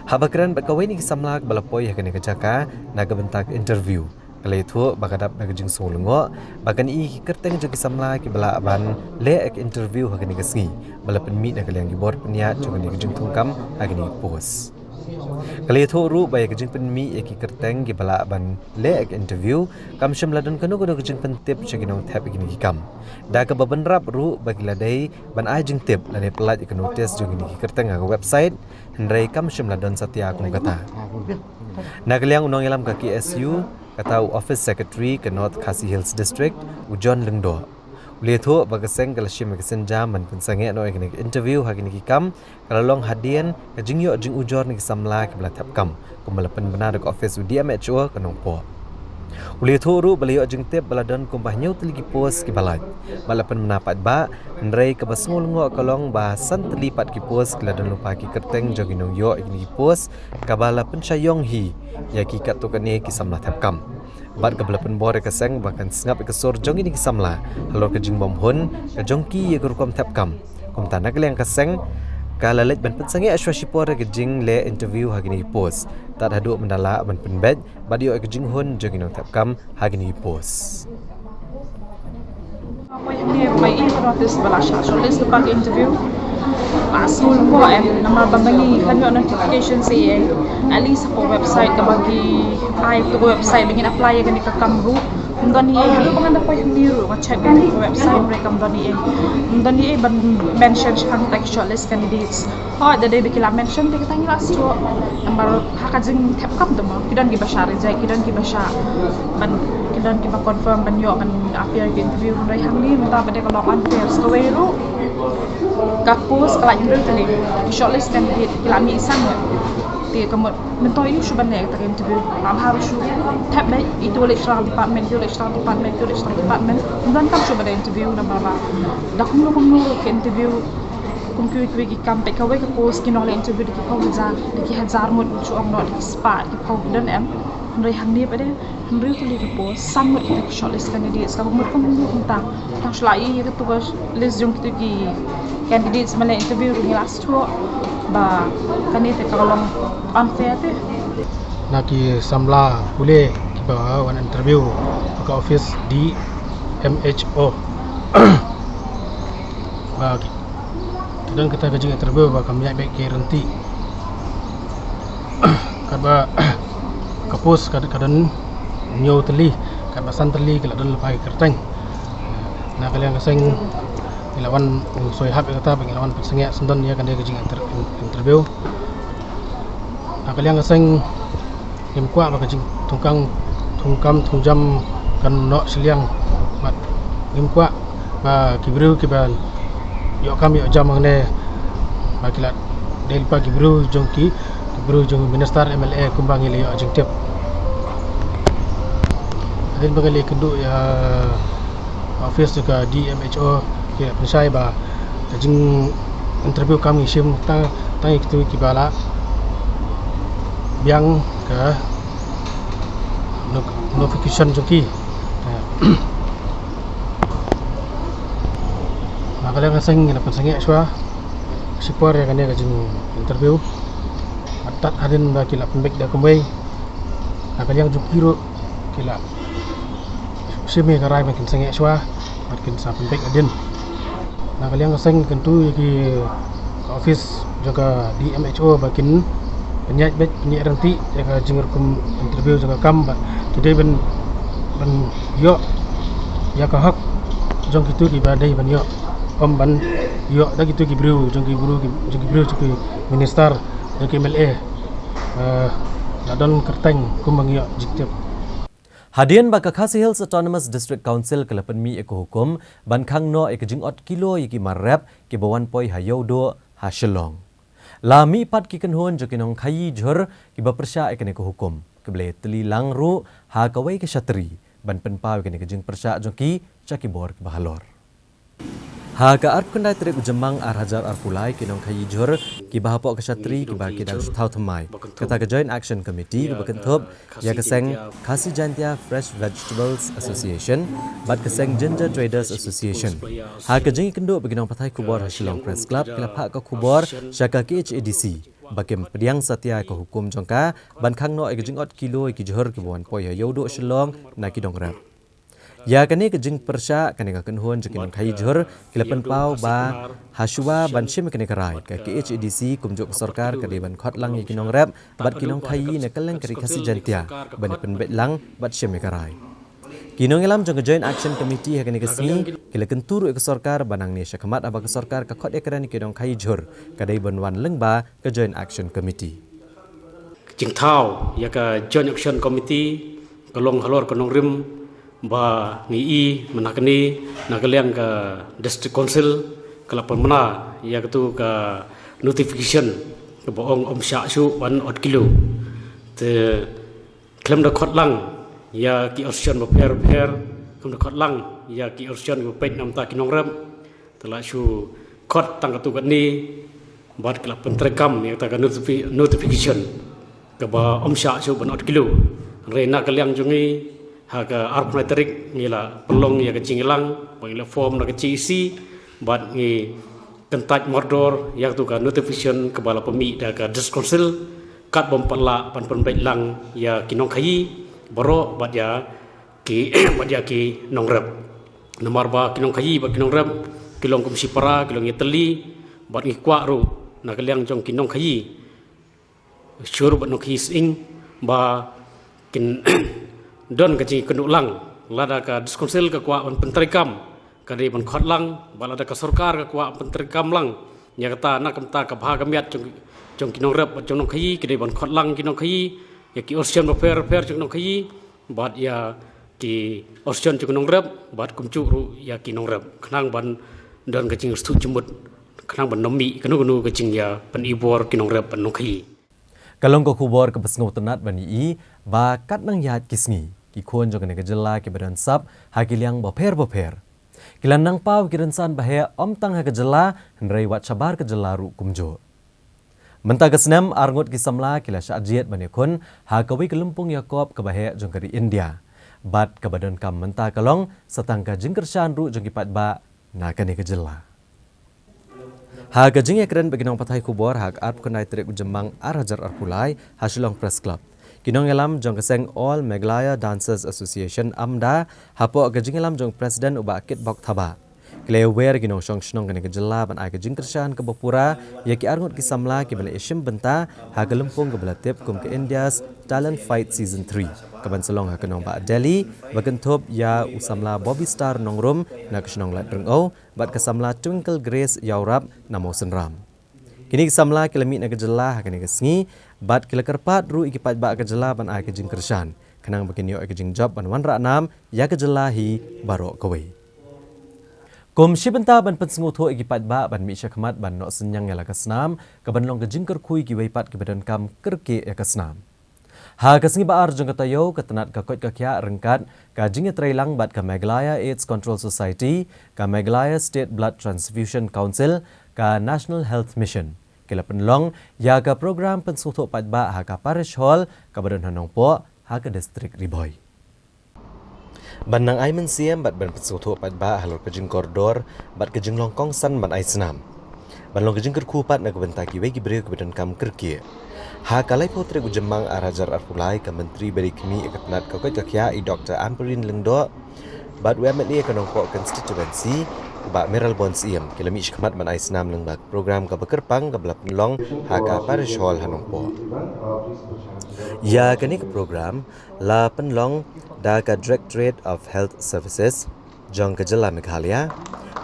Haba kren bad kawei na ki samla kaba la poi ha kane ka jaka na ka bynta ka interview, ka la ïathuh ba ka dap da ka jingsngew lyngngoh ba kan i ki kyrteng jong ki samla kiba lah ban leh ïa ka interview ha kane ka sngi ba la pynmih na ka liang ki bor pynïaid jong kane ka jingthungkam ha kine ki post. Ka la ïathuh ruh ba ïa ka jingpynmih ïa ki kyrteng kiba lah ban leh ïa ka interview kam shym la don kano kano ka jingpyntip sha ki nongthep ïa kine ki kam, da kaba bynrap ruh ba ki la dei ban ai jingtip lane pyllait ïa ka notice jong kine ki kyrteng ha ka website, hynrei kam shym la don satia kum kata. Na ka liang u nongïalam ka K S U, kata u Office Secretary ka North Khasi Hills District, u John Lyngdoh, u la ïathuh ba ka seng ka la shim ïa ka sienjam ban pynsangeh noh ïa kane ka interview ha kine ki kam ka la long hadien ka jingïoh jingujor na ki samla kiba la thep kam, kumba la pynbna da ka office u D M H O ka Nongpoh. U la ïathuh ruh ba la ïoh jingtip ba la don kumba hynñiew tylli ki post kiba lait bad la pynbna paidbah, hynrei kaba sngew lyngngoh ka long ba san tylli pat ki post ki la don lypa ki kyrteng jong ki nongïoh ïa kine ki post, kaba la pynshai ïong hi ïa ki katto katne ki samla thep kam. Bad kaba la pynbor ïa ka seng ba kan sngap ïa ka sur jong kine ki samla halor ka jingbymhun ka jong ki ïa ka rukom thep kam. Kumta na ka liang ka seng ka la leit ban pynsangeh shuwa shipor ïa ka jingleh interview ha kine ki post, tad haduh mynta lah ban pynbeit bad ïoh ïa ka jinghun jong ki nongthep kam ha kine ki post. Poi hangne ruh nga ïohi ka notice ba la shah shortlist lypa ka interview. Nga sngew lyngngoh em, namar ba ma ngi khlem ïoh notification sa ei ei. At least ha ka website kaba ki ai, ha ka website ba ngin apply ïa kane ka kam ruh ym don ei ei. Haduh ba ngan da poi hangne ruh nga check ïa ka website ruh kam don ei ei. Ym don ei ei ban mention shaphang kita ki shortlist candidates. Hooid, da dei ba ki la mention te kata ngi la sngewthuh. Namar ha ka jingthep kam te mo, ki don kiba shah reject, ki don kiba shah ban, ki don kiba confirm ban ïoh ban appear ki interview, hynrei hangne mynta ba dei ka long unfair sa kawei ruh. Ka post ka la hynriew tylli, ki shortlist candidate ki la mih san ngut. Te ka mut mynta ïoh shuh ban leh kata ka interview. Lam ha ruh shu thep beit, itu leh sha department, itu leh sha department, itu leh sha department. Ym donkam shuh ban leh interview namar ba da kumno kumno ruh ki interview kum kiwei kiwei ki kam, peit kawei ka post ki nongleh interview da ki phew hajar, da ki hajar ngut, shu ong noh da ki spah, da ki phew, ki don em. Hynrei hangne pat de hynriew tylli ki post, san ngut kita ki shortlist candidates, kaba mut kumno kumta. Tang shu la ïoh ïa katu ka list jong kitu ki candidates, ma la interview ruh ngi la shu ba kane te ka long unfair te. Na ki samla pule kiba wan interview ha ka office D M H O. Ba ki, ki don kata ka jing interview ba kam ïaid beit ki rynti. Katba ka post ka, ka don hynñiew tylli, katba san tylli ki la don lypa ki kyrteng. Na ka liang ka seng ngi la wan, u soi hap ïa kata ba ngi la wan pynsangeh syndon ïa kane ka jing inter-, interview. Na ka liang ka seng ngim kwah ba ka jingthungkam, thungkam thungjam kan noh shiliang, bad ngim kwah ba ki briew kiba ïoh kam ïoh jam hangne ba ki la dei lypa ki briew jong ki, ki briew jong minister, M L A, kumba ngi la ïoh jingtip. Hadien ba ngi la kynduh ïa office jong ka D M H O, ki la pynshai ba ka jing interview kam ngi shim tang, tang ïa kitu kiba la biang ka no-, notification jong ki. Na ka liang ka seng ngi la pynsangeh shuwa shipor ïa kane ka jing interview. Tad hadien ba ki la pynbeit da kumwei, na ka liang jong ki ruh ki la shim ïa ka rai ba kin sangeh shuwa bad kin sa pynbeit hadien. Na ka liang ka seng kyntu ïa ki office jong ka D M H O ba kin pynïaid beit, pynïaid rynti ïa ka jingrukom interview jong ka kam, ba ki dei ban, ban ïoh ïa ka hok jong kitu kiba dei ban ïoh, ym ban ïoh da kitu ki briew jong ki briew, jong ki briew jong ki minister, jong ki M L A. Eh, la don kyrteng kumba ngi ïoh jingtip. Hadien ba ka Khasi Hills Autonomous District Council ka la pynmih ïa ka hukum ban khang noh ïa ka jingot kilo ïa ki mar rep kiba wan poi ha Ïewduh ha Shillong, la mih pat ki kynhun jong ki nongkhaïi jhur kiba pyrshah ïa kane ka hukum, kiba la ïatylli lang ruh ha kawei ka shatri ban pynpaw ïa kane ka jingpyrshah jong ki sha ki bor kiba halor. Ha ka arphew khyndai tarik u Jymmang ar hajar arphew lai, ki nongkhaïi jhur kiba hapoh ka shatri kiba ki dang shu thaw thymmai, kata ka Joint Action Committee, kiba kynthup ïa ka seng Khasi Jaintia Fresh Vegetables Association bad ka seng Ginger Traders Association, ha ka jingïakynduh bad ki nongpathai khubor ha Shillong Press Club, ki la phah ka khubor sha ka K H A D C ba kim pdiang satia ïa ka hukum jong ka ban khang noh ïa ka jingot kilo ïa ki jhur kiba wan poi ha Ïewduh Shillong na ki nongrep. Ïa kane ka jingpyrshah kane ka kynhun jong ki nongkhaïi jhur ki la pynpaw ba ha shuwa ban shim ïa kane ka rai, ka K H A D C kumjuh ka sorkar ka dei ban khot lang ïa ki nongrep bad ki nongkhaïi na kylleng ka ri Khasi Jaintia ban ïa pynbeit lang bad shim ïa ka rai. Ki nongïalam jong ka Joint Action Committee ha kane ka sngi ki la kyntu ruh ïa ka sorkar ba nangne shakhmat haba ka sorkar ka khot ïakren ïa ki nongkhaïi jhur, ka dei ban wan lyngba ka Joint Action Committee. Jingthaw ïa ka Joint Action Committee ka long halor ka nongrim ba ngi i mynta kane na ka liang ka District Council ka la pynbna ïa katu ka notification kaba ong ym shah shuh ban ot kilo. Te khlem da khot lang ïa ki association bapher bapher, khlem da khot lang ïa ki association kiba peit na bynta ki nongrep, te la shu khot tang katu katne bad ki la pyntreikam ïa kata ka notifi-, notification kaba ym shah shuh ban ot kilo. Hynrei na ka liang jong ngi ha ka arphew khyndai tarik ngi la pynlong ïa ka jingïalang bad ngi la form na ka J A C bad ngi kyntait mardor ïa katu ka notification kaba la pynmih da ka District Council, kat bym pat lah ban pynbeit lang ïa ki nongkhaïi baroh bad ïa ki, bad ïa ki nongrep. Namar ba ki nongkhaïi bad ki nongrep ki long kum shipara, ki long ïatylli, bad ngi kwah ruh na ka liang jong ki nongkhaïi shuh bad nongkhaïi sying ba kin don ka jingkynduh lang, lada ka District Council ka kwah ban pyntreikam, ka dei ban khot lang, bad lada ka sorkar ka kwah ban pyntreikam lang ïa kata, na ka bynta ka bha ka miat jong, jong ki nongrep bad jong nongkhaïi, ka dei ban khot lang ki nongkhaïi, ïa ki association bapher bapher jong nongkhaïi bad ïa ki association jong nongrep bad kumjuh ruh ïa ki nongrep, khnang ban don ka jingsngewthuh jingmut, khnang ban ym mih kano kano ka jingïapynibor ki nongrep bad nongkhaïi. Ka long ka khubor kaba sngewtynnat ban ïohi ba katba nang ïaid ki sngi, ki khun jong kane ka jylla kiba don sap ha ki liang bapher bapher ki la nang paw ïa ki rynsan ba heh, ym tang ha ka jylla hynrei wat shabar ka jylla ruh kumjuh. Mynta ka snem arngut ki samla ki la shah jied ban ïakhun ha kawei ka lympung ïakop kaba heh jong ka ri India. Bad kaba donkam mynta ka long sa tang ka jingkyrshan ruh jong ki paidbah na kane ka jylla. Ha ka jingïakren bad ki nongpathai khubor ha ka arphew khyndai tarik u Jymmang ar hajar arphew lai ha Shillong Press Club, ki nongïalam jong ka seng All Meghalaya Dancers Association, AMDA, hapoh ka jingïalam jong President u Bah Kitbok Thabah, ki la ïawer ïa ki nongshong shnong kane ka jylla ban ai ka jingkyrshan kaba pura ïa ki arngut ki samla kiba la ïashim bynta ha ka lympung kaba la tip kum ka India's Talent Fight Season three, kaban sa long ha ka nongbah Delhi, ba kynthup ïa u samla Bobby Star Nongrum na ka shnong Laitdryngew bad ka samla Twinkle Grace Ïawrap na Mawsynram. Kine ki samla ki la mih na ka jylla ha kane ka sngi bad ki la kyrpad ruh ïa ki paidbah ka jylla ban ai ka jingkyrshan, khnang ba kin ïoh ïa ka jingjop ban wanrah nam ïa ka jylla hi baroh kawei. Kum shi bynta ban pynsngewthuh ïa ki paidbah ban mih shakhmat ban noh synñiang ïa la ka snam, kaban long ka jingkyrkhu ïa kiwei pat kiba donkam kyrkieh ïa ka snam. Ha ka sngi ba ar jong ka taïew, ka tnat ka koit ka khiah ryngkat ka jingïatreilang bad ka Meghalaya AIDS Control Society, ka Meghalaya State Blood Transfusion Council, ka National Health Mission, ki la pynlong ïa ka program pynsngewthuh paidbah ha ka Parish Hall kaba don ha Nongpoh ha ka distrik Ri Bhoi. Ban nang ai mynsiem bad ban pynsngewthuh paidbah halor ka jingkordor bad ka jinglong kongsan ban ai snam, ban long ka jingkyrkhu pat na ka bynta kiwei ki briew kiba donkam kyrkieh. Ha ka laiphew tarik u Jymmang ar hajar arphew lai, ka Myntri ba dei khmih ïa ka tnat ka koit ka khiah, i Doktor Ampareen Lyngdoh, bad u M L A ka Nongpoh Constituency, u Bah Mayralborn Syiem, ki la mih shakhmat ban ai snam lyngba ka program kaba kyrpang kaba la pynlong ha ka Parish Hall ha Nongpoh. Ïa kane ka program la pynlong da ka Directorate of Health Services jong ka jylla Meghalaya,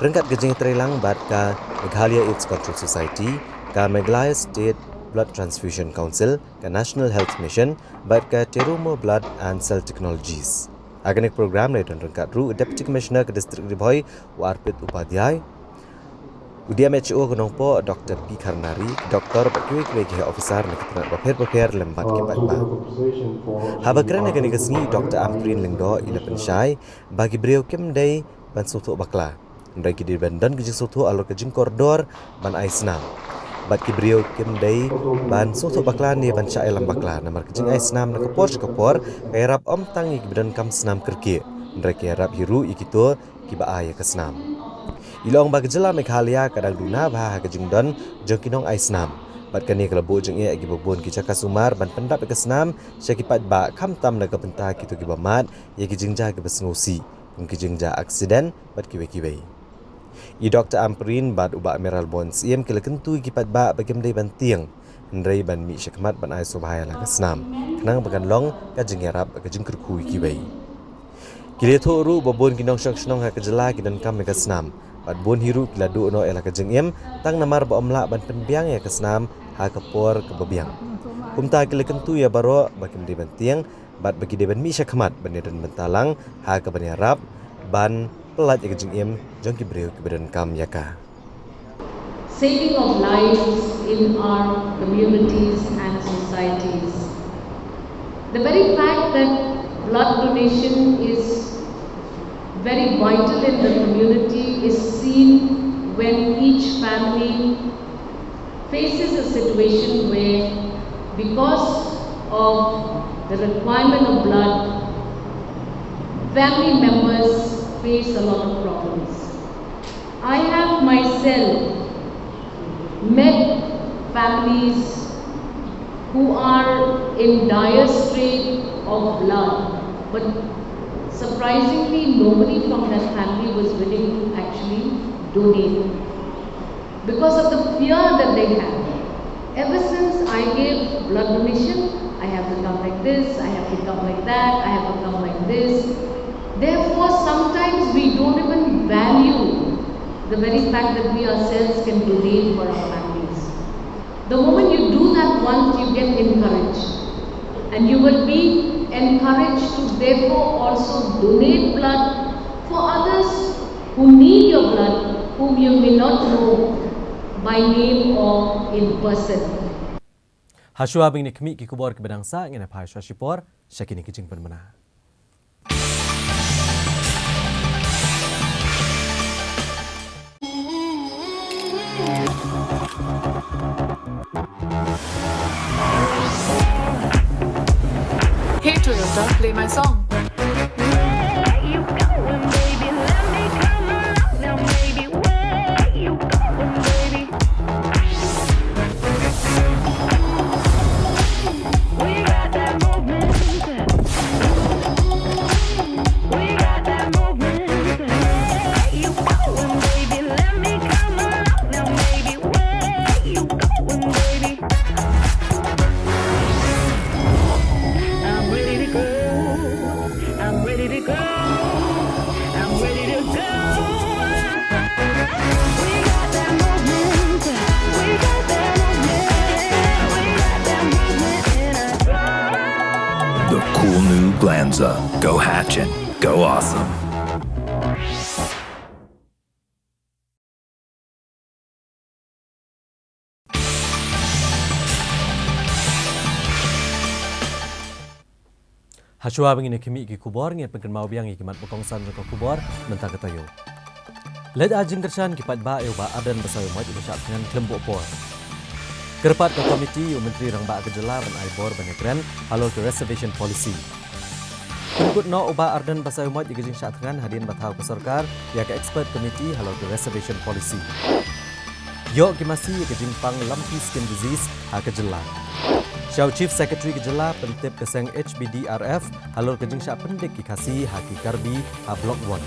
ryngkat ka jingïatreilang bad ka Meghalaya AIDS Control Society, ka Meghalaya State Blood Transfusion Council, ka National Health Mission bad ka Terumo Blood and Cell Technologies. Ha kane ka program la ïadon ryngkat ruh u Deputy Commissioner ka distrik Ri Bhoi, u Arpit Upadhyay, u D M H O ka Nongpoh, Doktor P Kharnari, doktor bad kiwei kiwei ki heh officer na ki tnat bapher bapher lem bad ki paidbah. Haba kren ha kane ka sngi, Doktor Ampareen Lyngdoh i la pynshai ba ki briew kim dei ban sngewthuh bakla, hynrei ki dei ban don ka jingsngewthuh halor ka jingkordor ban ai snam. Bad ki briew kim dei ban sngewthuh bakla ne ban shah ïalam bakla, namar ka jingai snam na ka por sha ka por ka ïarap ym tang ïa kiba donkam snam kyrkieh, hynrei ka ïarap hi ruh ïa kito kiba ai ïa ka snam. I la ong ba ka jylla Meghalaya ka dang duna bha ha ka jingdon jong ki nongai snam, bad kane ka la buh jingeh ïa kiba bun ki jaka sumar ban pyndap ïa ka snam sha ki paidbah, khamtam na ka bynta kito kiba mad ïa ki jingjia kiba sngewsih, kum ki jingjia aksiden bad kiwei kiwei. I Doktor Ampareen bad u Bah Mayralborn Syiem ki la kyntu ïa ki paidbah ba kim dei ban tieng, hynrei ban mih shakhmat ban ai sngewbha ïa la ka snam, khnang ba kan long ka jingïarap, ka jingkyrkhu ïa kiwei. Ki la ïathuh ruh ba bun ki nongshong shnong ha ka jylla ki donkam ïa ka snam, bad bun hi ruh ki la duh noh ïa la ka jingim tang namar ba ym lah ban pynbiang ïa ka snam ha ka por kaba biang. Kumta ki la kyntu ïa baroh ba kim dei ban tieng bad ba ki dei ban mih shakhmat ban ïadon bynta lang ha kaban ïarap ban pyllait ïa ka jingim jong ki briew kiba donkam ïa ka. Saving of lives in our communities and societies. The very fact that blood donation is very vital in the community is seen when each family faces a situation where, because of the requirement of blood, family members face a lot of problems. I have myself met families who are in dire strait of blood, but surprisingly, nobody from that family was willing to actually donate because of the fear that they have. Ever since I gave blood donation, I have become like this, I have become like that, I have become like this. Therefore, sometimes we don't even value the very fact that we ourselves can donate for our families. The moment you do that once, you get encouraged. And you will be encouraged to therefore also donate blood for others who need your blood, whom you may not know by name or in person. Hashwa ba ngin ïa khmih ki khubor kiba dang sah, ngin ïa phai sha shipor sha kine ki jingpynbna. Play my song. Where you going, baby? Let me come around now, baby. Where you going, baby? We got that movement. We got that movement. Where you going, baby? Let me come around now, baby. Where you going, baby? I'm ready to go. I'm ready to go. I'm ready to go. We got that movement. We got that movement. We got that movement in us. The cool new Glanza. Go Hatchin'. Go awesome. Hashwa ba ngin ïa khmih ki khubor, ngin pynkynmaw biang ïa ki mat ba kongsan jong ka khubor mynta ka taïew. Leit ai jingkyrshan ki paidbah ïa u Bah Ardent Basaiawmoit uba shah thngan khlem buh por. Kyrpad ka komiti ïa u Myntri Rangbah ka jylla ban ai bor ban ïakren halor ka reservation policy. Pynkut noh u Bah Ardent Basaiawmoit ïa ka jingshah thngan hadien ba thaw ka sorkar ïa ka expert committee halor ka reservation policy. Ïoh ki masi ïa ka jingpang lumpy skin disease ha ka jylla. Sha u Chief Secretary ka jylla pyntip ka seng H B D R F halor ka jingshah pyndik ki Khasi ha ki Karbi ha Block One.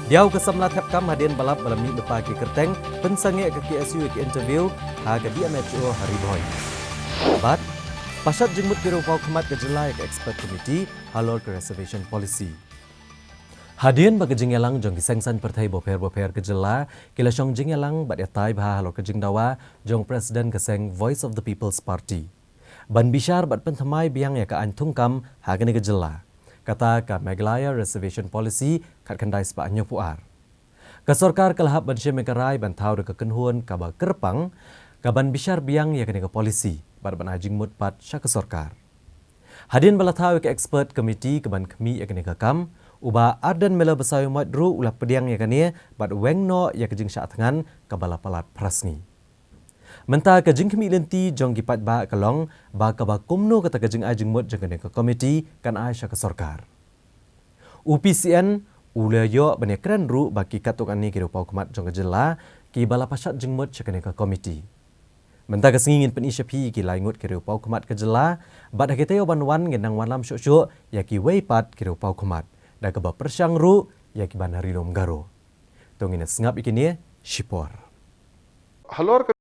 Diaw ka samla thep kam hadien ba lap ba la mih lypa ki kyrteng, pynsangeh ka K S U ïa ki interview ha ka D M H O ha Ri Bhoi. Bad pashat jingmut ki riewpawkhmat ka jylla ïa ka expert committee halor ka reservation policy. Hadien ba ka jingïalang jong ki seng saiñ pyrthei bapher bapher ka jylla ki la shong jingïalang bad ïatai bha halor ka jingdawa jong President ka seng Voice of the People's Party ban bishar bad pynthymmai biang ïa ka aiñ thungkam ha kane ka jylla, kata ka Meghalaya Reservation Policy khatkhyndai spah hynñiewphew ar. Ka sorkar ka la hap ban shim ïa ka rai ban thaw da ka kynhun kaba kyrpang, ka ban bishar biang ïa kane ka policy bad ban ai jingmut pat sha ka sorkar. Hadien ba la thaw ïa ka expert committee ka ban khmih ïa kane ka kam, u Bah Ardent Miller Basaiawmoit ruh u la pdiang ïa kane bad weng noh ïa ka jingshah thngan kaba la palat phra sngi. Mynta ka jingkhmih lynti jong ki paidbah ka long ba kaba kumno kata ka jingai jingmut jong kane ka komiti kan ai sha ka sorkar. U P C N u la ïoh ban ïakren ruh ba ki katto katne ki riewpawkhmat jong ka jylla kiba la pashat jingmut sha kane ka komiti. Mynta ka sngi ngin pyni sha phi ki lai ngut ki riewpawkhmat ka jylla, bad ha ki taïew ban wan ngin nang wanlam shuh shuh ïa kiwei pat ki riewpawkhmat, da kaba pyrshang ruh ïa ki ban ha Ri Lum Garo. To ngin ïa sngap ïa kine shipor. Halor ka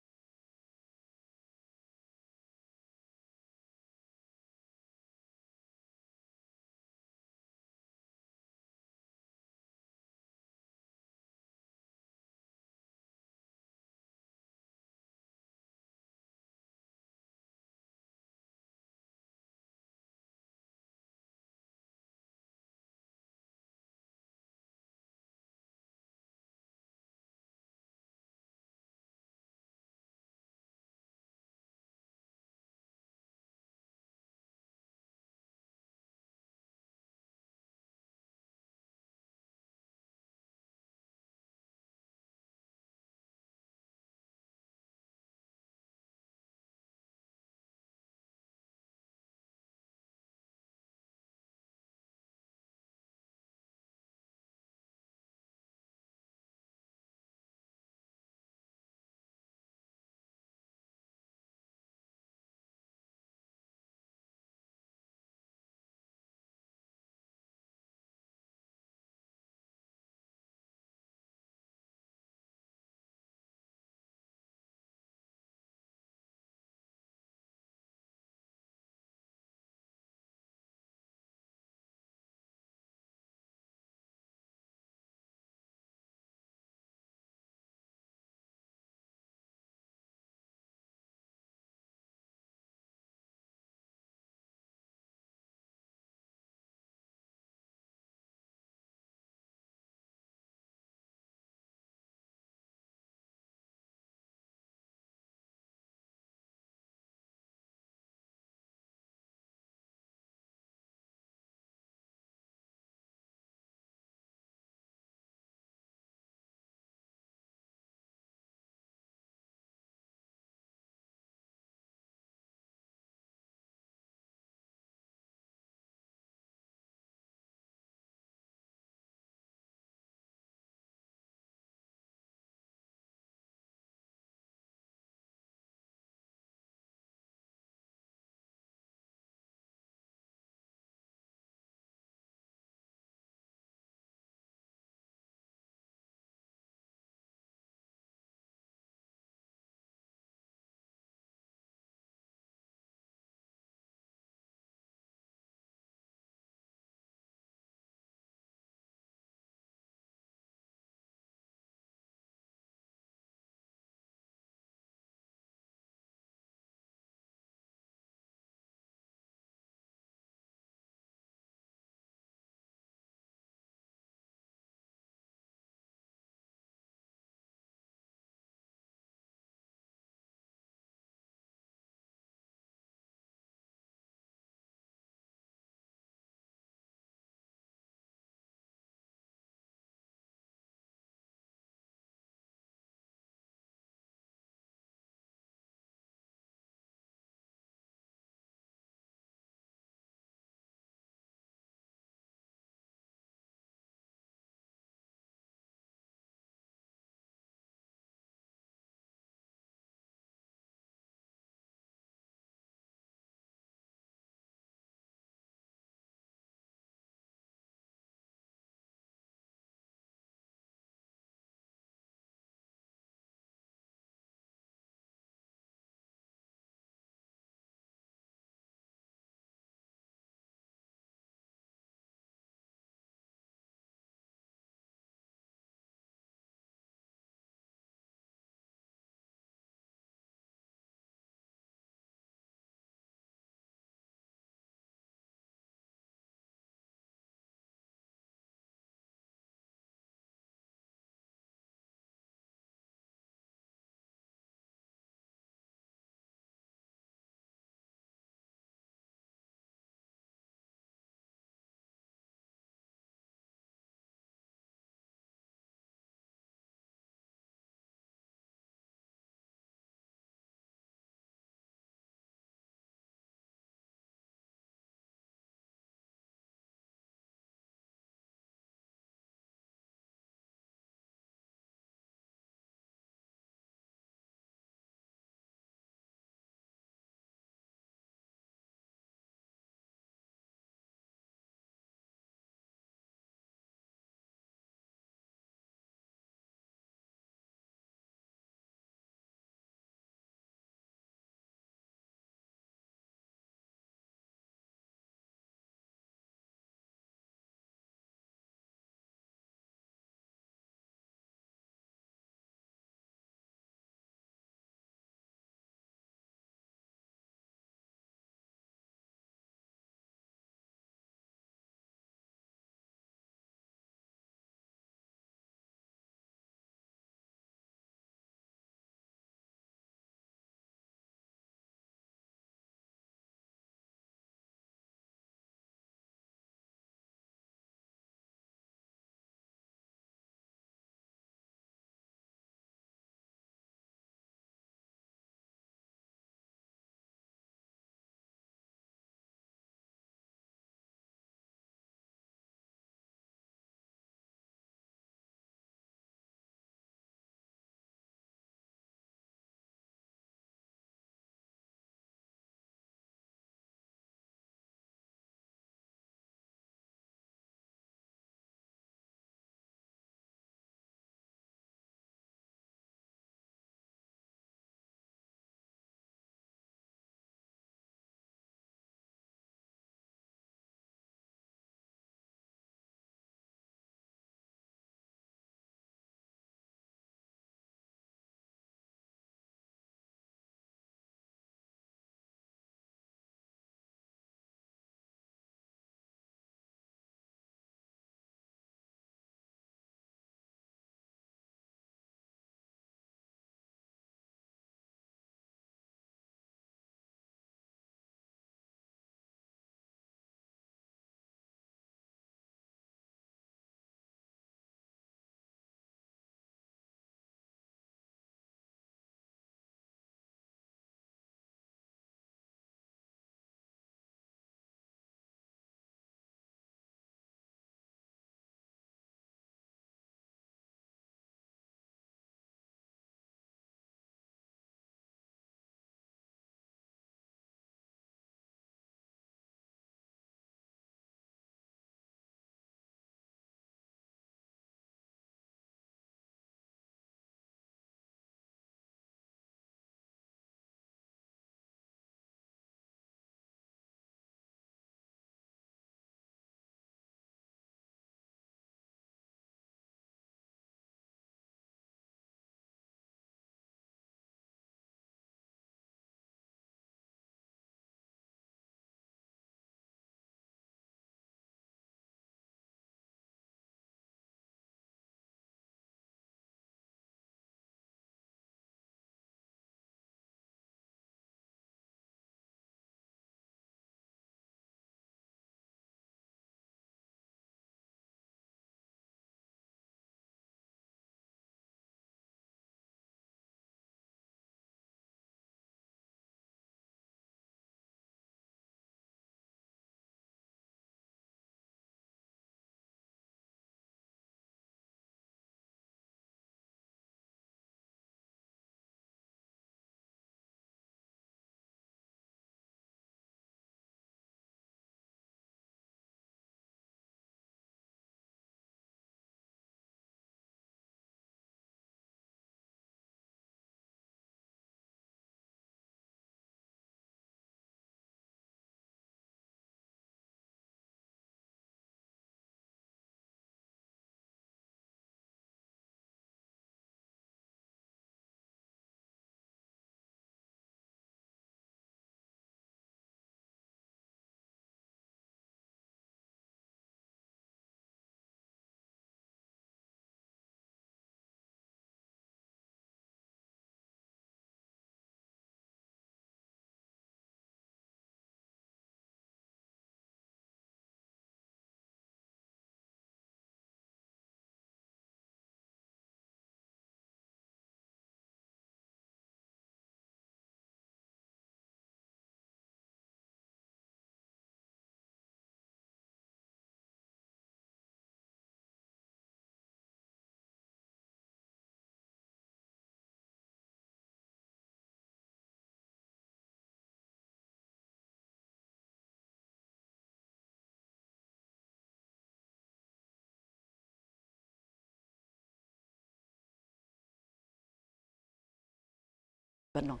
ban long.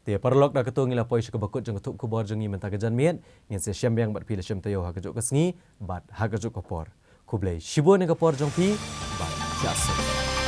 Te paralok, da kato ngi la poi sha kaba kut jong ka thup khubor jong ngi mynta ka janmiet. Ngin sa ïashem biang bad phi la shem taïew ha kajuh ka sngi bad ha kajuh ka por. Khublei shibun ïa ka por jong phi bad ïa suk.